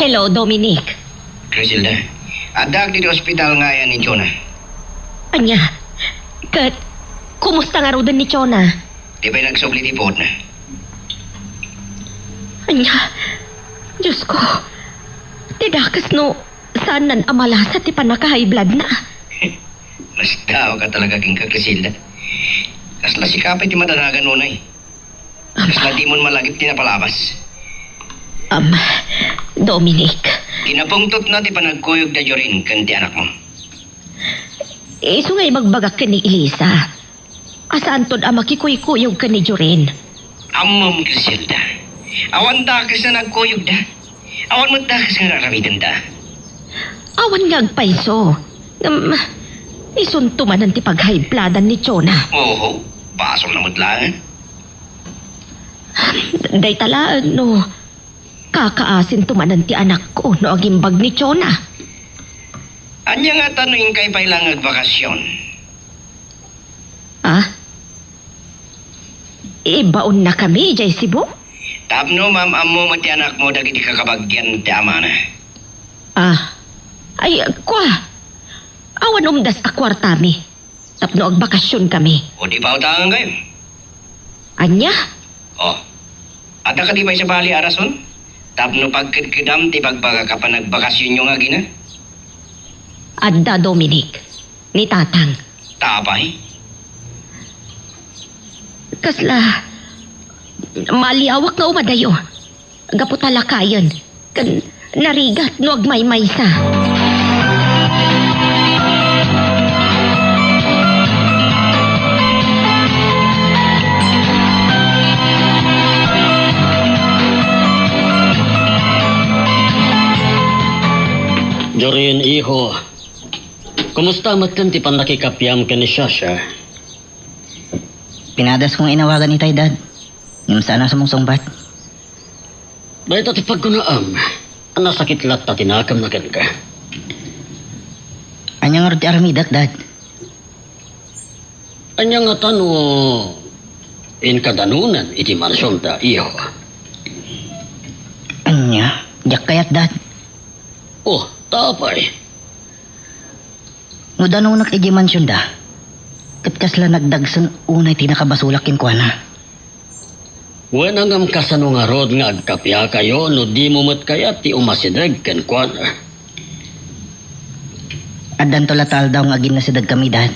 Hello, Dominic. Criselda, addaak ditoy ospital nga ayan ni Jonah. Ania? Ket, kumusta ngaruden ni Jonah? Di pay nagsubli ti puotna. Ania? Diosko, ti dakes no saannan a malasa ti pannaka-high bloodna. Mas tao ka talaga kenka, Criselda. Kasla sika pay ti madanagan unay. Kasla dimon malagip ti napalabas. Am, Dominic. Ti napungtotna ti panagkuyogda Jorin ken ti anakmo. Isu nga ibagbagak ken ni Elisa a saanton a makikuykuyog ken ni Jorin. Ammom, Criselda. Awan dakes a nagkuyogda. Awan met dakes nga ar-aramidenda. Awan nga agpayso. Ngem, isunto manen ti pag-high bloodan ni Jonah. Oho, basolna met laeng. Dayta laeng no kakaasinto manen ti anakko no agimbag ni Jonah. Ania ngata no inkay pay laeng agbakasyon? Ah? Ibaonnakami idiay Cebu? Tapno maam-ammo met ti anakmo dagiti kakabagian ti amana. Ah. Ay, kua. Awan umdas a kuartami. Tapno agbakasionkami. O di pautangankayo. Ania? O, adda kadi pay sabali a rason tapno pagkedkedam ti ibagbagak a panagbakasionyo nga agina? Adda, Dominic. Ni Tatang. Ta apay? Kasla, maaliawak nga umadayo. Gapu ta lakayen ken narigat no agmaymaysa. Jorin, iho, Kumusta met ti pannakikapiam ken ni Shasha? Pinadasko nga inawagan itay, Dad. Ngem saan a sumungsungbat. Dayta ti pagkunaam. Nasakit latta ti nakemna kenka. Ania ngarud ti aramidek, Dad? Ania ngata no inka danonen iti mansionda, iho? Ania? Diak kayat, Dad. Oh, ta apay? No danonek idiay mansionda, ket kasla nagdagsen unay ti nakabasolak kenkuana. Wen, ngem kasano ngarud nga agkapiakayo no dimo met kayat ti umasideg kenkuana? Addanto latta aldaw nga aginnasidegkami, Dad.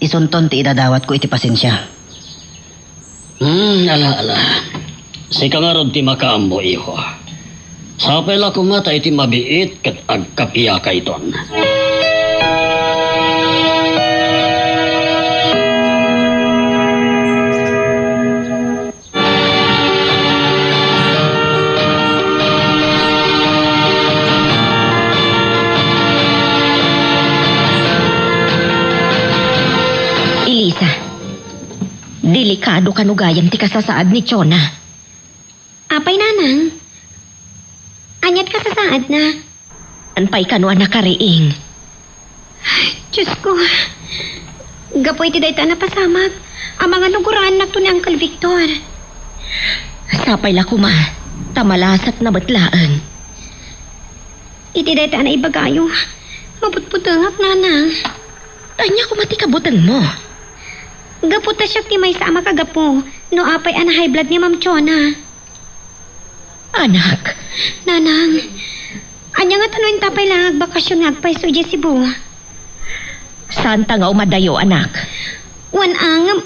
Isunton ti idadawatko iti pasensia. Hmm, ala, ala. Sika ngarud ti makaammo, iho. Sapay la koma ta iti mabiit ket agkapiakayton. Elisa, delikado kano gayam ti kasasaad ni Chona. Apay, Nanang? Ania ti kasasaadna? Saan pay kano a nakariing? Diosko, gapu iti dayta a napasamak, amangan no guraennakto ni Uncle Victor. Sapay la koma, ta malasatna met laeng. Iti dayta a naibagayo, mabutbutengak, Nanang. Ania koma ti kabutengmo? Gapu ta siak ti maysa a makagapu no apay a na-high blood ni Ma'am Chona. Anak. Nanang, ania ngata no inta pay laeng agbakasyon nga agpayso idiay Cebu? Saanta nga umadayo, anak. Wen, ngem,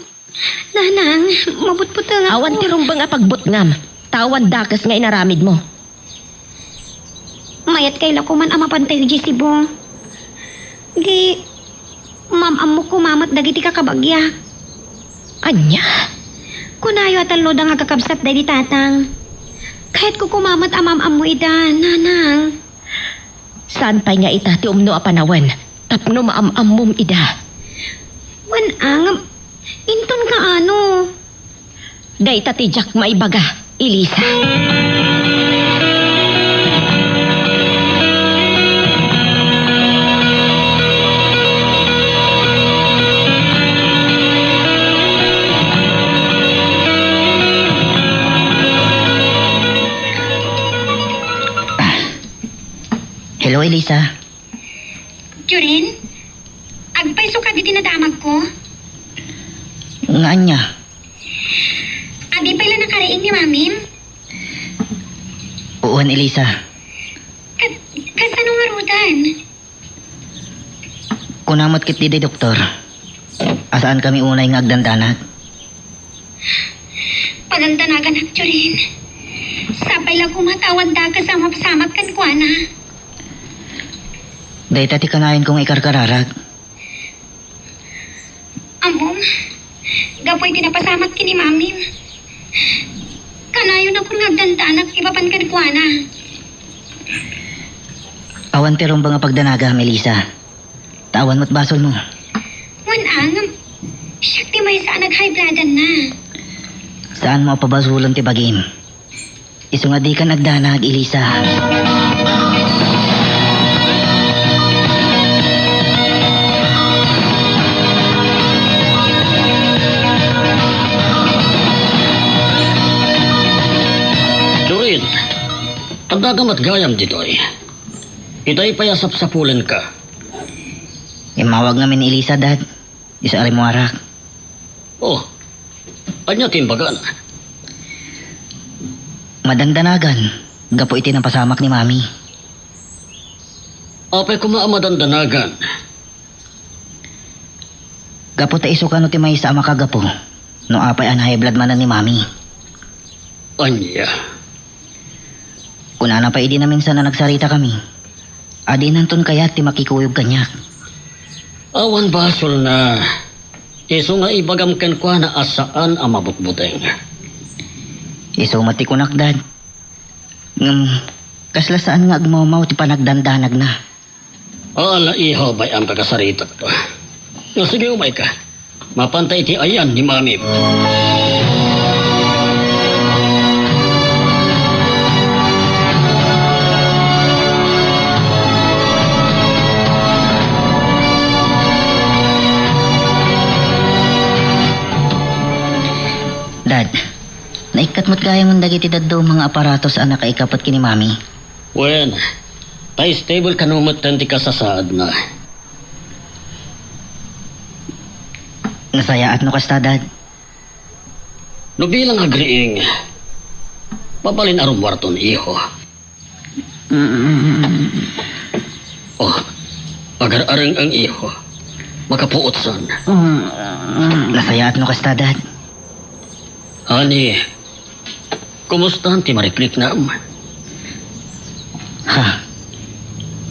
Nanang, mabutbutengak. Awan ti rumbeng a pagbutngam, ta awan dakes nga inaramidmo. Mayat kay la koman a mapantayo idiay Cebu. Di, maam-ammok koma met dagiti kakabagyak. Ania? Kunayo a talloda nga agkakabsat daydi tatang. Kayatko koma met a maam-ammo ida, Nanang. Saan pay nga ita ti umno a panawen tapno maam-ammom ida? Wen, ngem, inton kaano? Dayta ti diak maibaga, Elisa. Hello, Elisa. Jorin, agpayso kadi ti nadamagko? Nga ania? Adi pay la nakariing ni Mamim? Wen, Elisa. Kat-, kasano ngaruden? Kuna met ket diay doktor a saankami unay nga agdandanag. Padandanaganak, Jorin. Sapay la koma ta awan dakes a mapasamak kenkuana. Dayta ti kanayanko nga ikarkararag. Ammom, gapu iti napasamak ken ni Mamim, kanayonakon nga agdandanak ipapan kenkuana. Awan ti rumbeng a pagdanagam, Elisa. Ta awan met basolmo. Wen, ngem, siak ti maysa a nag-high bloodanna. Saanmo a pabasolen ti bagim. Isu nga dikan agdanag, Elisa. Jorin, adda ka met gayam ditoy. Itay pay a sapsapulenka. Immawag ngamin ni Elisa, Dad. Isu a rimmuarak. Oh, ania ti imbagana? Madandanagan gapu iti napasamak ni Mami. Apay koma a madandanagan? Gapu ta isu kano ti maysa a makagapu no apay a na-high blood manen ni Mami. Ania? Kunana pay idi naminsan a nagsaritakami, a dinanton kayat ti makikuyog kaniak. Awan basolna. Isu nga ibagam kenkuana a saan a mabutbuteng. Isu met ti kunak, Dad. Ngem, kasla saan nga agmawmaw ti panagdandanagna. Ala, iho, bay-am kakasaritak to. No, sige, umayka. Mapanta iti ayan ni Mami. Dad, naikkat met gayam dagiti dadduma nga aparatos a nakaikapet ken ni Mami. Wen, ta stable kano metten ti kasasaadna. Nasayaat no kasta, Dad. No bilang agriing, mabalin a rummuarton, iho. Mm. Oh, agar-areng-eng, iho. Makapuotsan. Mm. Nasayaat no kasta, Dad. Honey, kumusta ti marikliknam? Ha?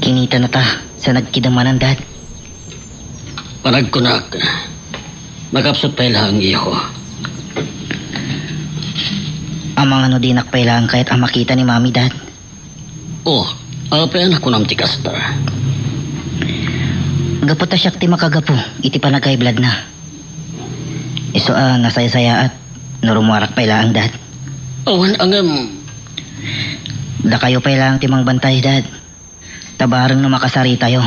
Kinitana ta sa nagkidamanan, Dad. Panagkunak, nakapsut pay laeng, iho. Amangan no dinak pay laeng kayat a makita ni Mami, Dad. Oh, apay a nakunam ti kasta? Gapu ta siak ti makagapu iti panag-high blood na. Isu a nasaysayaat no rummuarak pay laeng, Dad. Awan a ngem. Dakayo pay laeng ti mangbantay, Dad. Ta bareng no makasaritayo.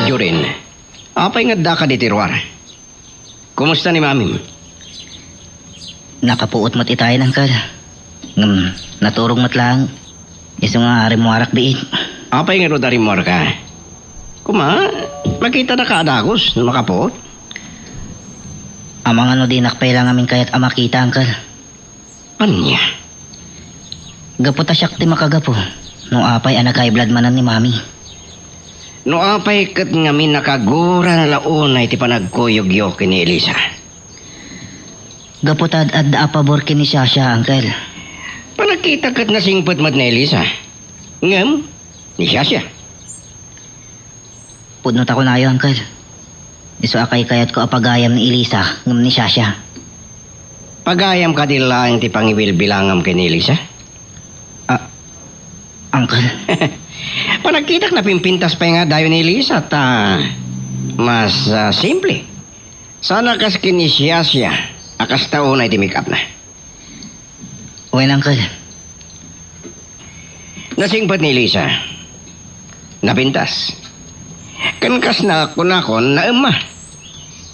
Jorin, apay nga addaka ditoy ruar? Kumusta ni Mamim? Nakapuot met itayen, Uncle. Ngem, naturog met laeng. Isu nga rimmuarak biit. Apay ngarud a rimmuarka? Kuma, makitanaka a dagus no makapuot. Amangan no dinak pay laeng ngamin kayat a makita, Uncle. Ania? Gapu ta siak ti makagapu no apay a nag-high blood manen ni Mami. No apay ket ngamin a kagurana la unay ti panagkuyogyo ken ni Elisa? Gapu ta ad-adda a pabor ken ni Shasha, Uncle. Panagkitak ket nasingpet met ni Elisa. Ngem, ni Shasha? Pudno ta kunayo, Uncle. Isu a kaykayatko a pagayam ni Elisa ngem ni Shasha. Pagayam kadi laeng ti pangibilbilangam ken ni Elisa? Ah, Uncle. Panagkitak napimpintas pay nga dayo ni Elisa ta mas, ah, simple. Sana kas ken ni Shasha a kasta unay ti make-up na. Wen, Uncle. Nasingpet ni Elisa. Napintas. Ken kas nakunakon, naemma.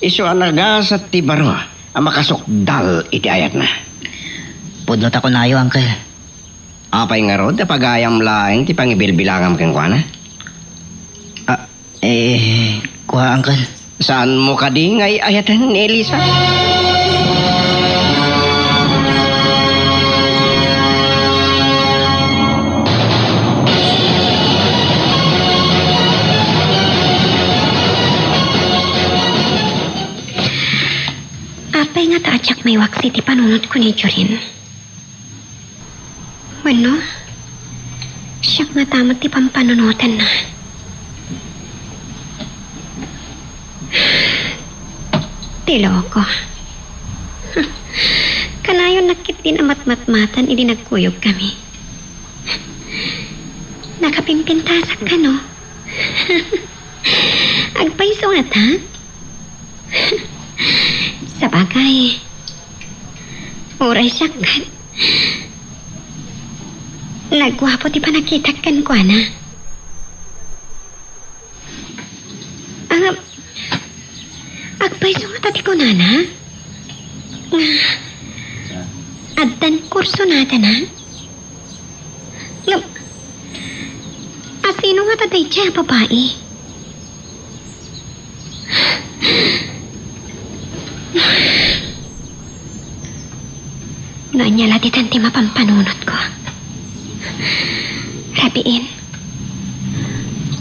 Isu a nagasat ti baro a makasukdal iti ayatna. Pudno ta kunayo, Uncle. Apay ngarud a pagayam laeng ti pangibilbilangam kenkuana? Ah, Eh, kua, Uncle. Saanmo kadi nga ay-ayaten ni Elisa? Apay ngata a diak maiwaksi ti panunotko ni Jorin? Wenno, siak ngata met ti pampanunotenna. Ti loko. Kanayon nakket din a matmatmatan idi nagkuyogkami. Nakapimpintasak kano? Agpayso ngata? Sabagay, uray siak ket, naguapo ti panagkitak kenkuana. Ag-, agpayso ngata ti kunana? Nga, addan kurso nadana? Ngem, asino ngata daydiay a babai? No ania la ditan ti mapanpanunotko. Rabiin,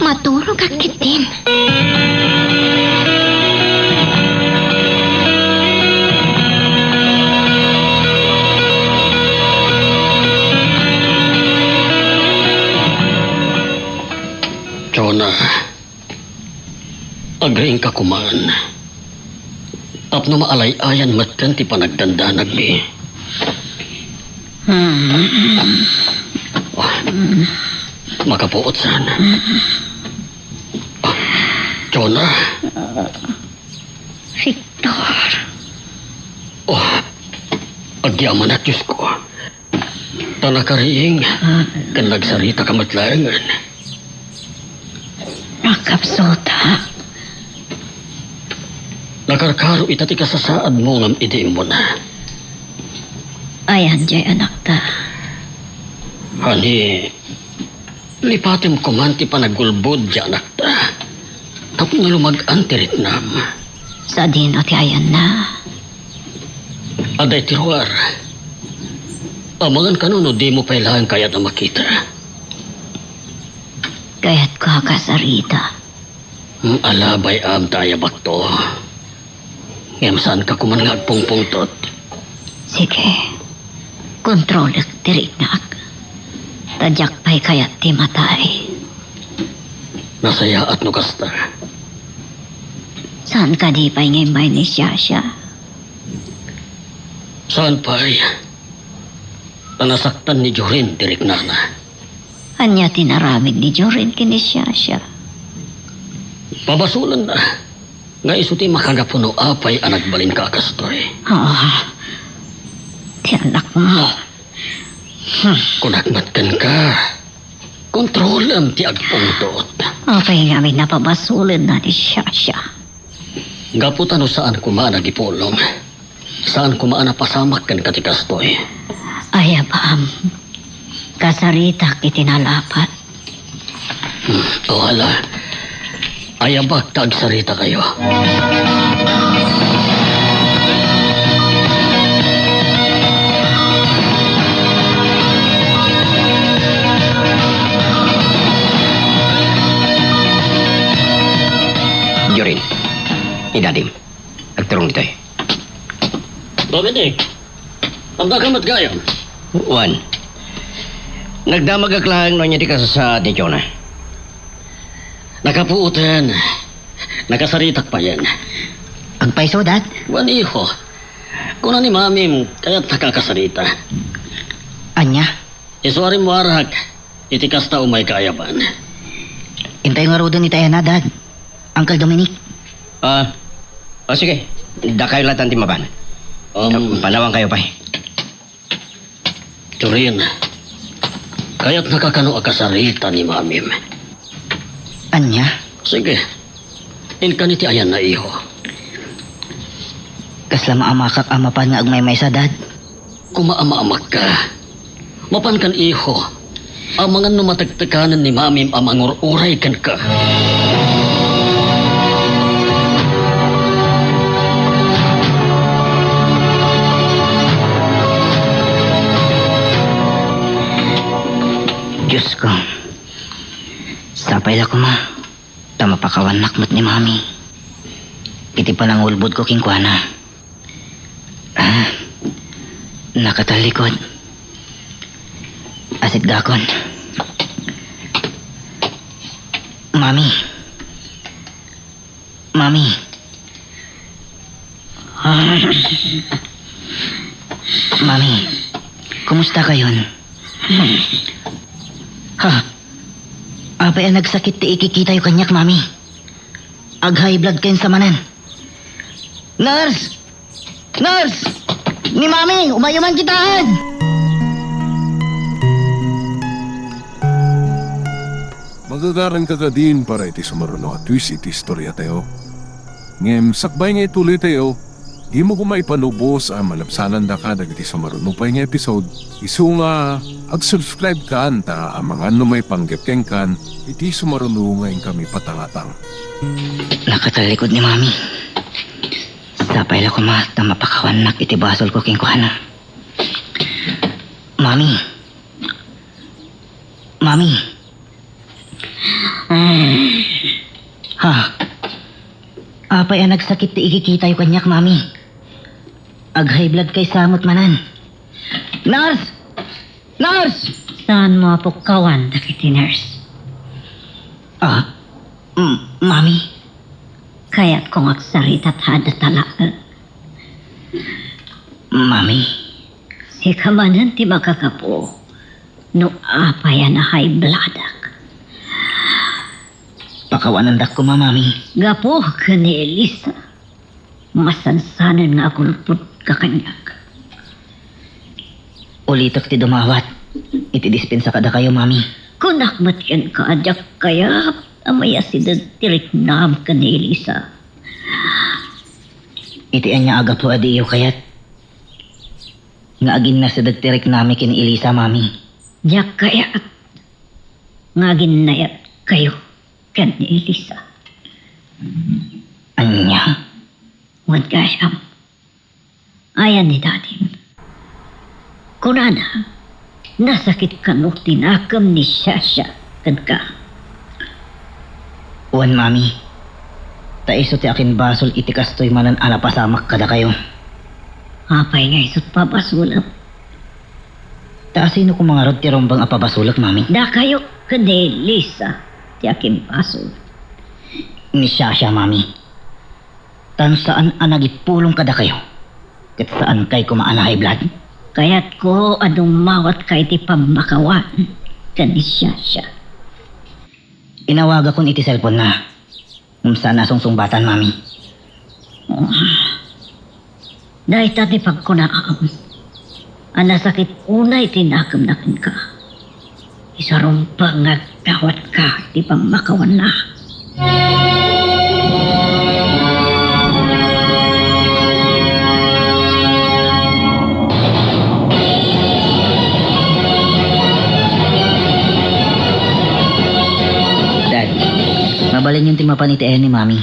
maturogak ketdin. kuman. Tapno maalay-ayan metten ti panagdandanagmi. Makapuot saan? Jonah. Victor. Oh, agyamanak, Diosko. Ta nakariing, ken nagsarita ka met laengen. Nakapsuta. Nakarkaro ita ti kasasaadmo ngem idi immuna. Ayan jay anakta. Honey, lipatem koman ti panagulbod ti anakta. Tapno lumag-an ti riknam. Sadino ti ayanna? Adda iti ruar. Amangan kano no dimo pay laeng kayat a makita. Kayatko a kasarita. Hmm, ala, bay-am ta ayabakto. Ngem saanka koman nga agpungpungtot. Sige. Kontrolek ti riknak. Ta diak pay kayat ti matay. Nasayaat no kasta. Saan kadi pay nga immay ni Shasha? Saan pay? Ta nasaktan ni Jorin ti riknana. Ania ti naramid ni Jorin ken ni Shasha? Pabasolenna nga isu ti makagapu no apay a nagbalinka a kastoy. Ah, ti anakmo. Kunak met kenka, kontrolem ti agpungtot. Apay ngamin a pabasolenna ni Shasha? Gapu ta no saan koma a nagipulong, saan koma a napasamak kenka ti kastoy. Ayabam, kasaritak iti nalapat. Hmm, o, ala. Ayabak ta agsaritakayo. Jorin, ni Dadim. Agturong ditoy. Dominic, andaka met gayam? Wen. Nagdamagak laeng no ania ti kasasaad ni Jonah. Nakapuoten. Nakasaritak payen. Agpayso, Dad? Wen, iho. Kuna ni Mamim, kayatnaka a kasarita. Ania? Isu a rimmuarak iti kasta umayka a yaban. Intayo ngaruden iti ayanna, Dad. Uncle Dominic. Ah, o, sige. Dakayo latta ti mapan. Um, panawankayo pay. Jorin, kayatnaka kano a kasarita ni Mamim? Ania? Sige. Inkan iti ayanna, iho. Kasla maamakak a mapan nga agmaymaysa, Dad. Kumaamaamakka. Mapankan, iho. Amangan no matektekanen ni Mamim a mangur-uray kenka. Diosko, sapay la koma ta mapakawannak met ni Mami iti panangulbodko kenkuana. Ah, nakatallikod. Asitgakon. Mami. Mami. Mami, kumusta kayon? Ha? Apay a nagsakit ti ikikitayo kaniak, Mami? Ag-high blood kayon sa manen. Nurse! Nurse! Ni Mami, umayo man kitaen! Magagaranka kadin para iti sumaruno a twist iti istoriatayo. Ngem sakbay nga ituloytayo, dimo koma ipanubos a malabsanandaka dagiti sumaruno pay nga episode, isu nga ag-subscribe kan ta amangan no maipanggep kenkan iti sumaruno nga inkami patangatang. Nakatallikod ni Mami. Sapay la koma ta mapakawannak iti basolko kenkuana. Mami. Mami. Ha? Apay a nagsakit ti ikikitayo kaniak, Mami? Ag-high blood kay sa met manen. Nurse! Nurse! Saanmo a pukkawan dagiti nurse? Ah, m-, Mami? Kayatko nga agsarita ta adda talaek. Mami. Sika manen ti makagapu no apay a na-high blood-ak. Pakawanandak koma, Mami. Gapu ken ni Elisa, masansanen nga agulbodka kaniak. Ulitek ti dumawat iti dispensa kadakayo, Mami. Kunak met kenka a diak kayat a mayasideg ti riknam ken ni Elisa. Iti ania a gapu a diyo kayat nga aginnasideg ti riknami ken ni Elisa, Mami? Diak kayat nga aginnayatkayo ken ni Elisa. Ania? Wen gayam, ayan ni dadim. Kunana, nasakit kano ti nakem ni Shasha kenka. Wen, Mami. Ta isu ti akin basol iti kastoy manen a napasamak kadakayo. Apay nga isut pabasolem? Ta asino koma ngarud ti rumbeng a pabasolek, Mami? Dakayo ken ni Elisa ti akin basol. Ni Shasha, Mami. Ta no saan a nagipulong kadakayo, ket saankay koma a na-high blood. Kayatko a dumawatka iti pammakawan ken ni Shasha. Inawagakon iti cellphone-na, ngem saan a sungsungbatan, Mami. Oh. Dayta ti pagkunaam a nasakit unay ti nakemna kenka. Isu rumbeng nga agdawatka ti pammakawanna. Dad, mabalinyon ti mapan iti ayan ni Mami.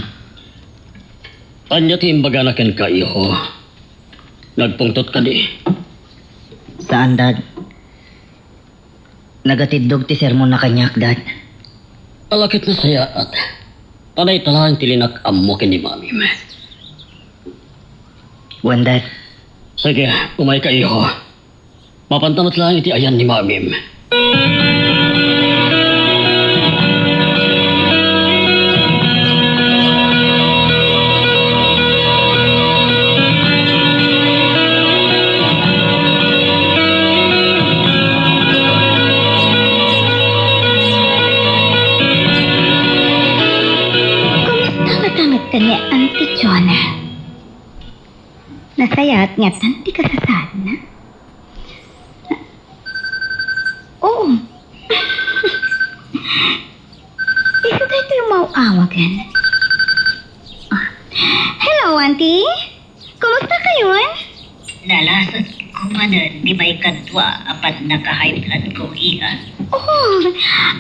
Ania ti imbagana kenka, iho? Nagpungtot kadi? Saan, Dad. Nagatiddog ti sermonna kaniak, Dad. Ala ket nasayaat. Ta dayta laeng ti linak-ammo ken ni Mamim. Wen, Dad. Sige, umayka, iho. Mapanta met laeng iti ayan ni Mamim. Kumusta ngata met ni Auntie Jonah? Nasayaat ngatan ti kasasaadna? Oo. Isu daytoy umaw-awagen. Ah. Hello, Auntie. Kumusta kayon? Nalasat ko manen ti maikadua a pannaka-high blood ko, iha. Oh,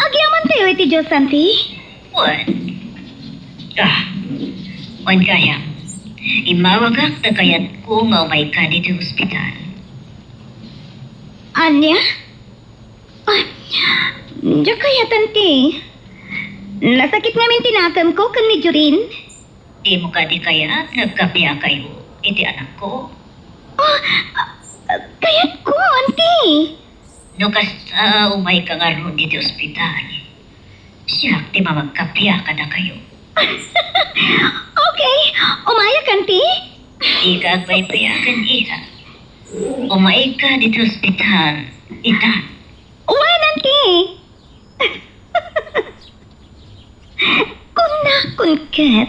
agyamankami iti Dios, Auntie. Wen. Ah, wen gayam. Immawagak ta kayatko nga umayka ditoy ospital. Ania? Ah, diak kayat, Auntie. Nasakit ngamin ti nakemko ken ni Jorin. Dimo kadi kayat nga agkapiakayo iti anakko? Ah, ah, kayatko, Auntie. No kasta, umayka ngarud iti ospital. Siak ti mamagkapia kadakayo. Okay, umayak, Auntie. Dika agbaybayagen, iha. Umayka ditoy ospital, ita. Wen, Auntie. Kunakon ket.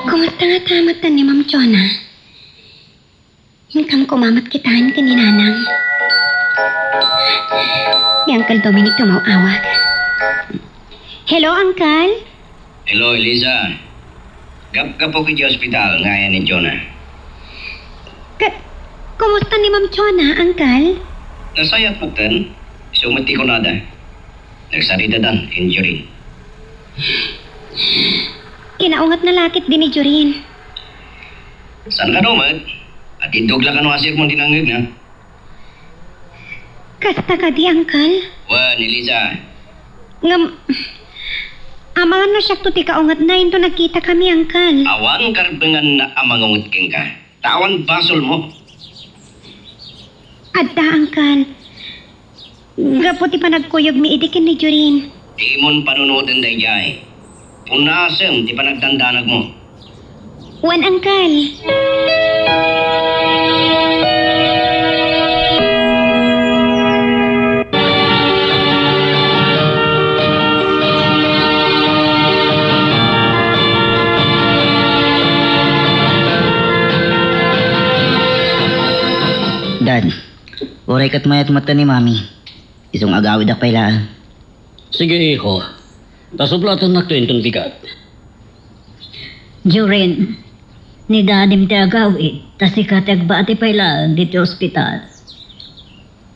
Kumusta ngata met ni Ma'am Jonah? Inkam koma met kitaen ken ni Nanang. Ni Uncle Dominic ti umaw-awag. Hello, Uncle? Hello, Eliza. Gapgapok iti ospital nga ayan ni Jonah. Ket, kumusta ni Ma'am Jonah, Uncle? Nasayaat metten. Isu met ti kunada. Nagsaritadan ken ni Jorin. Kinaungatna la ketdi ni Jorin. Saan kano met? Atiddog la kano a sermon ti nangngegna? Kasta kadi, Uncle? Wen, Eliza. Ngem, Amangan no siakto ti kaungetna inton nagkitakami, Angkel. Awan karbengan a mangunget kenka. Ta awan basolmo. Adda, Angkel. Gapu ti panagkuyogmi idi ken ni Jorin. Dimon panunoten daydiay. Punasem ti panagdandanagmo. Wen, Angkel. Dad, uray ket mayat met ni Mami. Isu nga agawidak pay laeng. Sige, iho. Ta sublatennakto inton bigat. Jorin, ni Dadim ti agawid, ta sika ti agbati pay laeng ditoy ospital.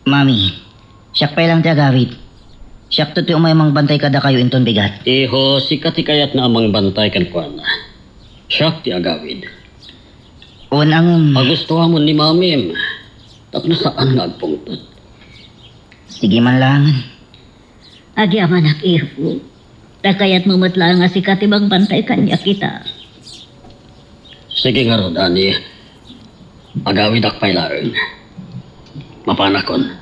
Mami, siak pay laeng ti agawid. Siakto ti umay a mangbantay kadakayo inton bigat. Iho, sika ti kayatna a mangbantay kenkuana. Siak ti agawid. Wen, ngem. Pagustuamon ni Mamim. Tapno saan nga agpungtot. Sige man laengen. Agyamanak, iho. Ta kayatmo met laeng a sika ti mangbantay kaniak ita. Sige ngarud, Ani. Agawidak pay laeng. Mapanakon.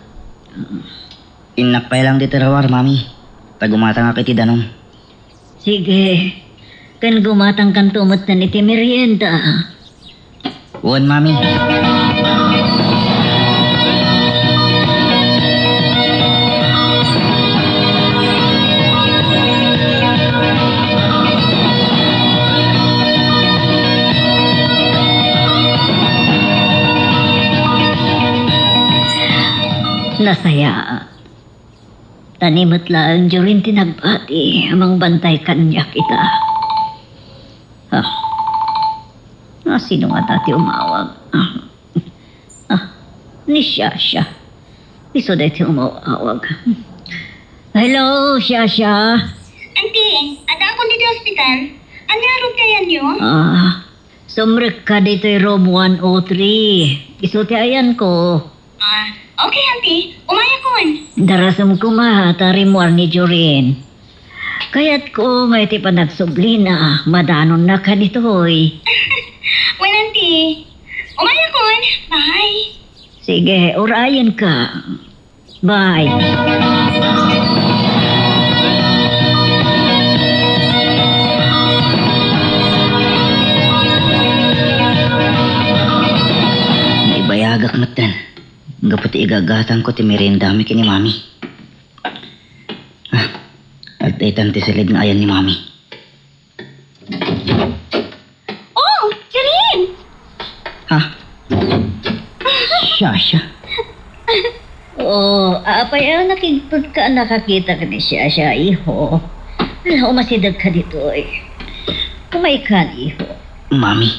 Innak pay laeng ditoy ruar, Mami. Ta gumatangak iti danum. Sige. Ken gumatangkanto metten iti merienda. Wen, Mami. Nasayaat. Ta ni met laeng Jorin ti nagbati a mangbantay kaniak ita. Ah. Ah, sino ngata ti umawag? Ah. Ah, ni Shasha. Isu daytoy umawag. Hello, Shasha. Auntie, addaakon ditoy ospital. Ania ngarud ti ayanyo? Ah, sumrekka ditoy room one oh three. Isu ti ayanko. Ah, okay, Auntie. Umayakon. Darasem koma ta rimmuar ni Jorin. Kayatko nga iti panagsublina, madanonnaka ditoy. Wen, Auntie. Umayakon. Bye. Sige, urayenka. Bye. Naibayagak metten. Gapu ti igagatangko ti meriendami ken ni Mami. Ah, adda itan ti silid nga ayan ni Mami. Oh, Jorin! Ha? Shasha? Oh, apay a nakigtotka a nakakita ken ni Shasha, iho? Ala, umasidegka ditoy. Umaykan, iho. Mami.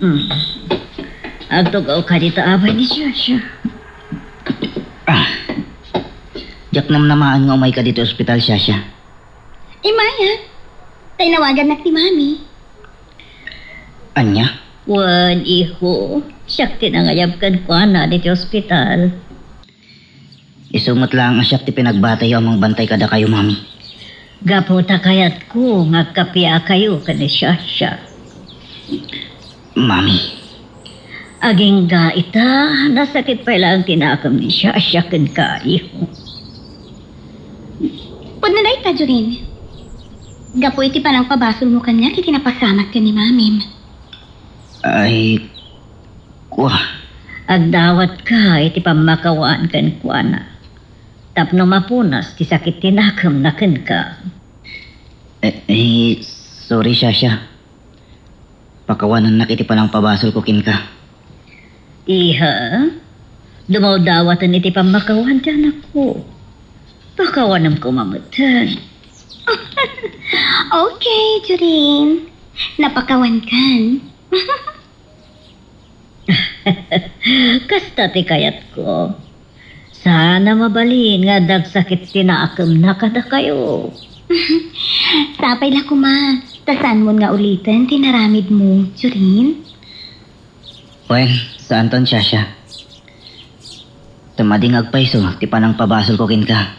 Mm. Agtugawka dita, apay ni Shasha. Ah. Diak namnamaen nga umayka ditoy ospital, Shasha. Immay, ah. Ta inawagannak ti Mami. Ania? Wen, iho. Siak ti nangayab kenkuana ditoy ospital. Isu met laeng a siak ti pinagbatayo a mangbantay kadakayo, Mami. Gapu ta kayatko nga agkapiakayo ken ni Shasha. Mami. Agingga ita, nasakit pay laeng ti nakem ni Shasha kenka, iho. Pudno dayta, Jorin. Gapu iti panangpabasolmo kaniak iti napasamak ken ni Mamim. Ay, kua. Agdawatka iti pammakawan kenkuana. Tapno mapunas ti sakit ti nakemna kenka. Eh, eh, sorry, Shasha. Pakawanennak iti panangpabasolko kenka. Iha, dumawdawaten iti pammakawan ti anakko. Pakawanem koma metten. Okay, Jorin. Napakawankan. Kasta ti kayatko. Saan a mabalin nga adda agsakit ti nakemna kadakayo. Sapay la koma, ta saanmon nga uliten ti naramidmo, Jorin? Wen, saanton, Shasha. Ta madi nga agpayso ti panangpabasolko kenka.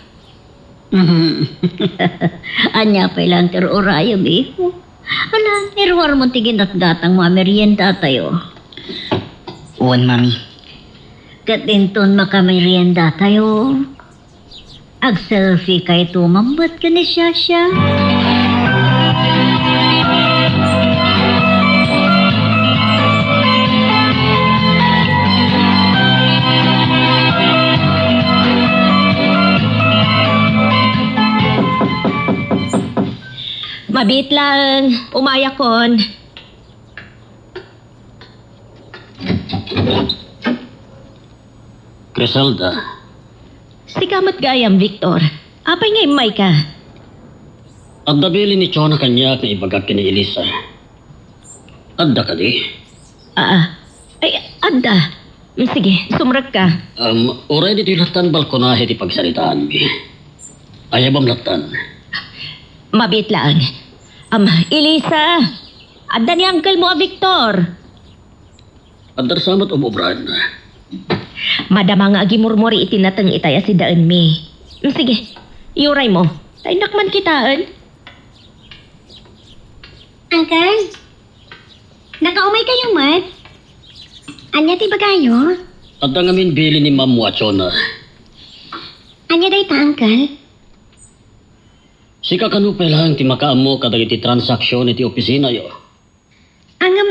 Ania pay laeng ti ur-urayem, iho? Ala, iruarmon ti ginatgatangmo a meriendatayo. Wen, Mami. Ket inton makameriendatayo, agselfiekayto man met ken ni Shasha. Mabiit laeng, umayakon. Criselda. Sika met gayam, Victor. Apay nga immayka? Adda bilin ni Chona kaniak nga ibagak ken ni Elisa. Adda kadi? Aa. Ay, adda. Mm, sige, sumrekka. Um, uray ditoy lattan balkonahe ti pagsaritaanmi. Ayabam lattan. Mabiit laeng. Um, Elisa, adda ni uncle mo a Victor. Adda sa met um-ubraenna. Madama nga agimurmuri iti nateng itay a sidaenmi. Mm, sige, iyuraymo. Ta innak man kitaen. Uncle, nakaumaykayo met? Ania ti ibagayo? Adda ngamin bilin ni Ma'am Wachona. Ania dayta, Uncle? Sika kano pay laeng ti makaammo kadagiti transaksion iti opisinayo? Ngem,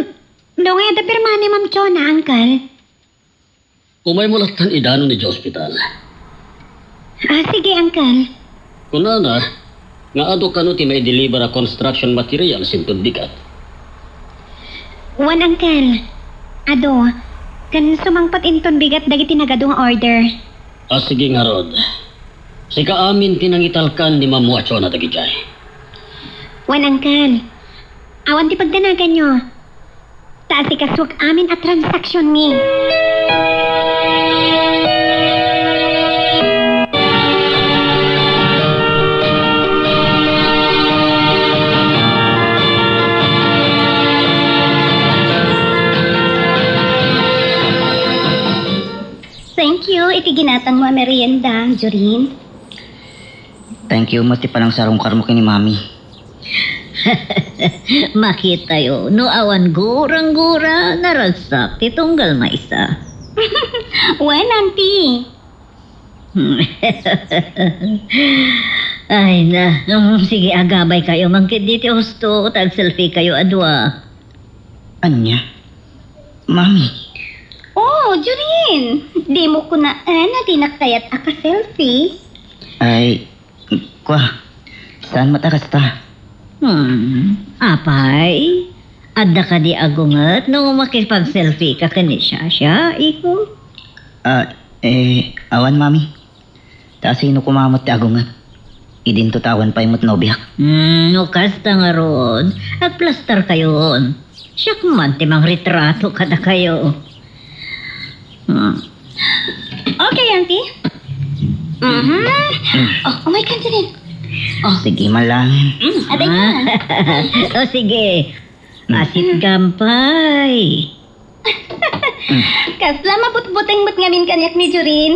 no nga adda pirma ni Ma'am Chona, Uncle? Umaymo lattan idanon idiay ospital. Ah, sige, Uncle. Kunana nga adu kano ti maideliver a construction materials inton bigat. Wen, Uncle. Adu, ken sumangpet inton bigat dagiti nagadu nga order. Ah, sige ngarud. Sika amin ti nangitalkan ni Ma'am Wachona dagidiay. Wen, Uncle. Awan ti pagdanaganyo. Ta asikasuak amin a transaksionmi. Thank you iti ginatangmo a merienda, Jorin. Thank you met ti panangsarungkarmo ken ni Mami. Makitayo no awan gurang-gura, naragsak ti tunggal maysa. Wen, Auntie. Ay na, um, sige, agabaykayo man ketdi ti husto, ta agselfiekayo a dua. Ania? Mami. Oh, Jorin! Dimo kunaen a dinak kayat a ka-selfie. Ay, kua, saan met a kasta? Hmm, apay? Adda kadi agunget no makipag-selfieka ken ni Shasha, iho? Ah, eh, awan, Mami. Ta sino koma met ti agunget? Idinto ta awan pay met nobiak. Hmm, no kasta ngarud, agplastarkayon. Siak man ti mangritrato kadakayo. Hmm. Okay, Auntie. Mhm. Oh, umay ka, Jorin. Oh. Sige man lang. Mm, aday ka. Oh, sige. Asitgam pay. Kasla mabutbuteng met ngamin kaniak ni Jorin.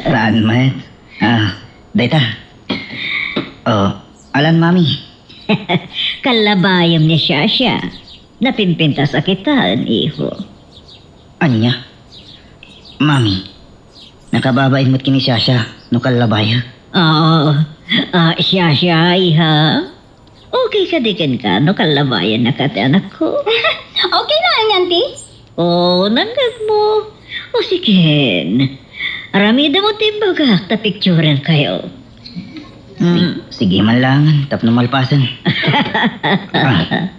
Saan met? Ah, dayta. Oh, alan, Mami. Kallabayem ni Shasha. Napimpintas a kitaen, iho. Ania? Mami, nakababain met ken ni Shasha no kallabayo? Oo. Ah, Shasha, iha. Okay kadi kenka no kallabayannaka ti anakko? Okay laeng, Auntie. Oh, nanggegmo. O sigen, aramidem ti imbagak ta picturenkayo. Si-, mm. Sige man lang, tapno malpasen. Ah.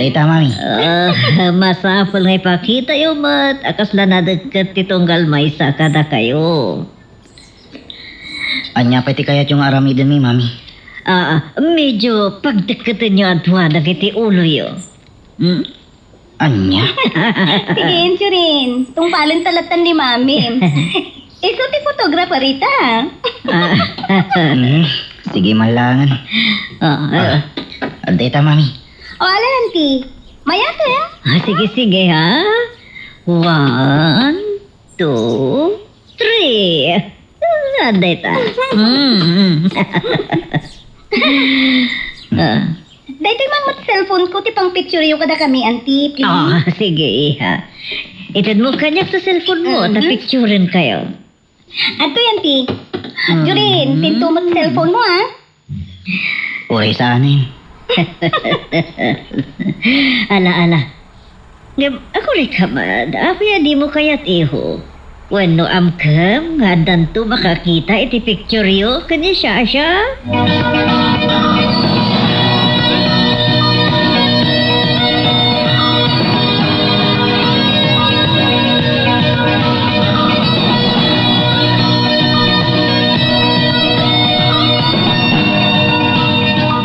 Dayta, Mami. Ah, masapul nga ipakitayo met a kasla nadekket ti tunggal maysa kadakayo. Ania pay ti kayatyo nga aramidenmi, Mami? Ah, medyo pagdekketenyo a dua dagiti uloyo. Hmm? Ania? Sige, Jorin. Tungpalen ta lattan ni Mami. Isu ti photographer ita. Ah. Hmm, sige man lang. Ah, ah. Ah, dayta, Mami. O, ala, Auntie. Mayat, eh? Ah, sige, sige, ha? One, two, three. Saan dayta? Mm, mm. Ah. Daytoy man met cellphone ko ti pangpictureyo kadakami, Auntie, please. Ah, sige, iha. Itedmo kaniak ti cellphone mo, ta Mhm. picturen kayo. Adtoy, Auntie. Mm. Jorin, pinto met cellphone mo, ha? Uray saanen. Ala, ala. Ngem, agurayka met, apay a dimo kayat, iho? Wenno amkem nga addanto makakita iti pictureyo ken ni Shasha?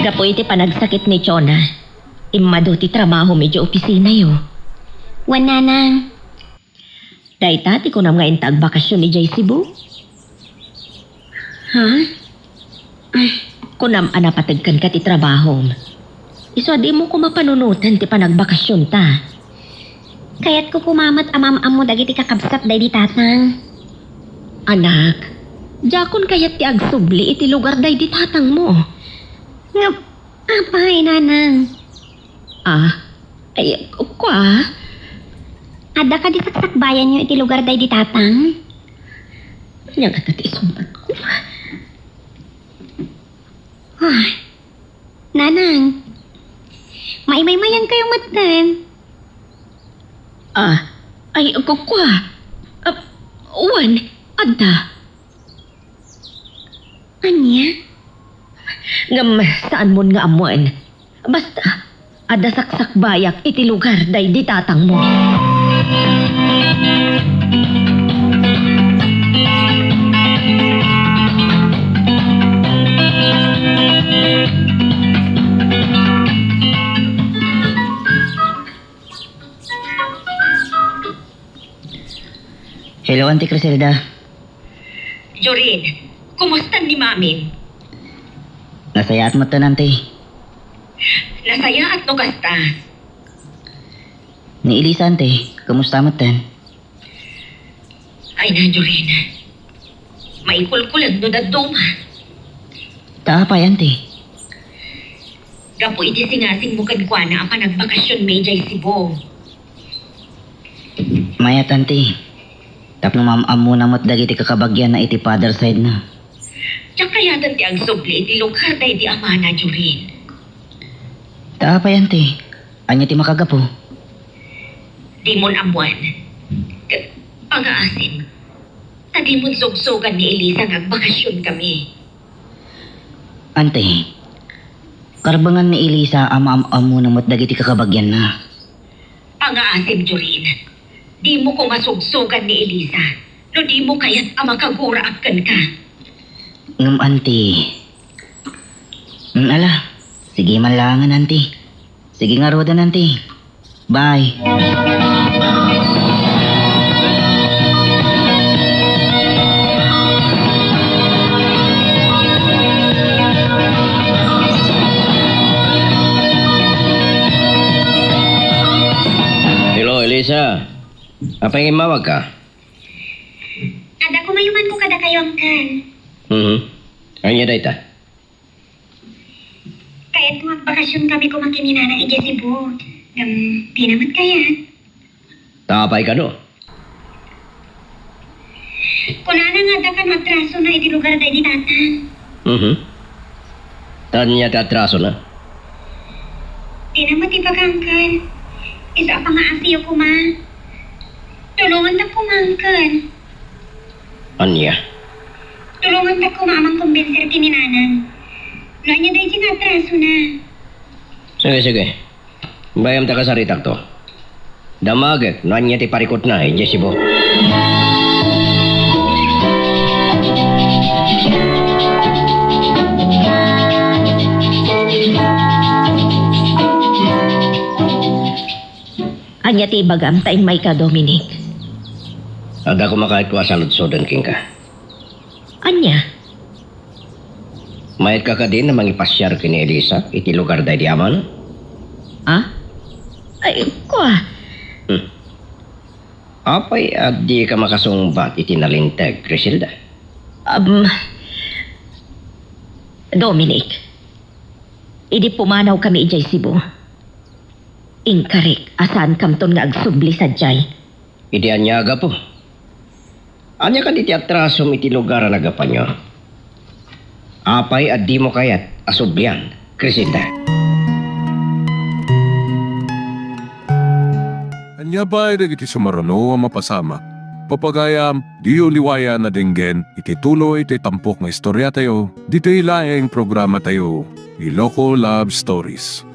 Gapu iti panagsakit ni Chona, immadu ti trabahom idiay opisinayo. Wen, nanang. Dayta ti kunam nga inta agbakasyon idiay Cebu? Ha? Ay, kunam a napateg kenka ti trabahom. Isu a dimo koma panunoten ti panagbakasyonta. Kayatko koma met a maam-ammo dagiti kakabsat daydi tatang. Anak, diakon kayat ti agsubli iti lugar daydi tatangmo. Nga, apay, nanang? Ah, ay, kua? Adda kadi saksakbayanyo iti lugar daydi tatang? Ania ngata ti isungbatko? Ah, nanang, maimaymayankayo metten. Ah, ay, kua? Ah, wen, adda. Ania? Ngem saanmon nga ammoen. Basta, adda saksakbayak iti lugar daydi tatangmo. Hello, Auntie Criselda. Jorin, kumusta ni Mamin? Nasayaat metten, Auntie. Nasayaat no kasta. Ni Elisa, Auntie, kumusta metten? Ay na, Jorin. Maikulkulag no dadduma. Ta apay, Auntie? Gapu iti singasingmo kenkuana a panagbakasionmi idiay Cebu. Mayat, Auntie. Tapno maam-ammona met dagiti kakabagianna iti father side na. Diak kayaten ti agsubli iti lugar daydi amana, Jorin. Ta apay, Auntie? Ania ti makagapu? Dimon ammoen. Ket pangaasim, ta dimon sugsugan ni Elisa nga agbakasionkami. Auntie, karbengan ni Elisa a maam-ammona met dagiti kakabagianna. Pangaasim, Jorin. Dimo koma sugsugan ni Elisa no dimo kayat a makaguraak kenka. Ngem, Auntie, mm, ala, sige man laengen, Auntie. Sige ngaruden, Auntie. Bye. Hello, Elisa. Apay nga immawagka? Adda kumayumanko kadakayo, Uncle. Mhm. Ania dayta? Kayatko nga agbakasionkami koma ken ni Nanang idiay Cebu. Ngem, dina met kayat. Ta apay kano? Kunana nga adda kano atrasona iti lugar daydi tatang. Mhm. Ta ania ti atrasona? Dina met ibaga, Uncle. Isu a pangaasiyo koma. Tulongantak koma, Uncle. Ania? Tulongantak koma a mangkumbinser ken ni Nanang. No ania daydi nga atrasona. Sige, sige. Bayam ta kasaritakto. Damagek no ania ti parikutna idiay Cebu. Ania ti ibagam ta immayka, Dominic? Adda koma kayatko a saludsoden kenka. Ania? Mayetka kadi a mangipasiar ken ni Elisa iti lugar daydi amana? Ah? Ay, kua. Hmm. Apay a dika makasungbat iti nalinteg, Criselda? Um, Dominic, idi pumanawkami idiay Cebu, inkarik a saankamton nga agsubli sadiay. Idi ania, Gapo? Ania kadi ti atrasom iti lugar a nagapanyo? Apay a dimo kayat a sublian, Crisinda? Ania pay dagiti sumaruno a mapasamak? Papagayam, diyo liwayan a denggen iti tuloy ti tampok nga istoriatayo ditoy laeng programatayo, Iloko Love Stories.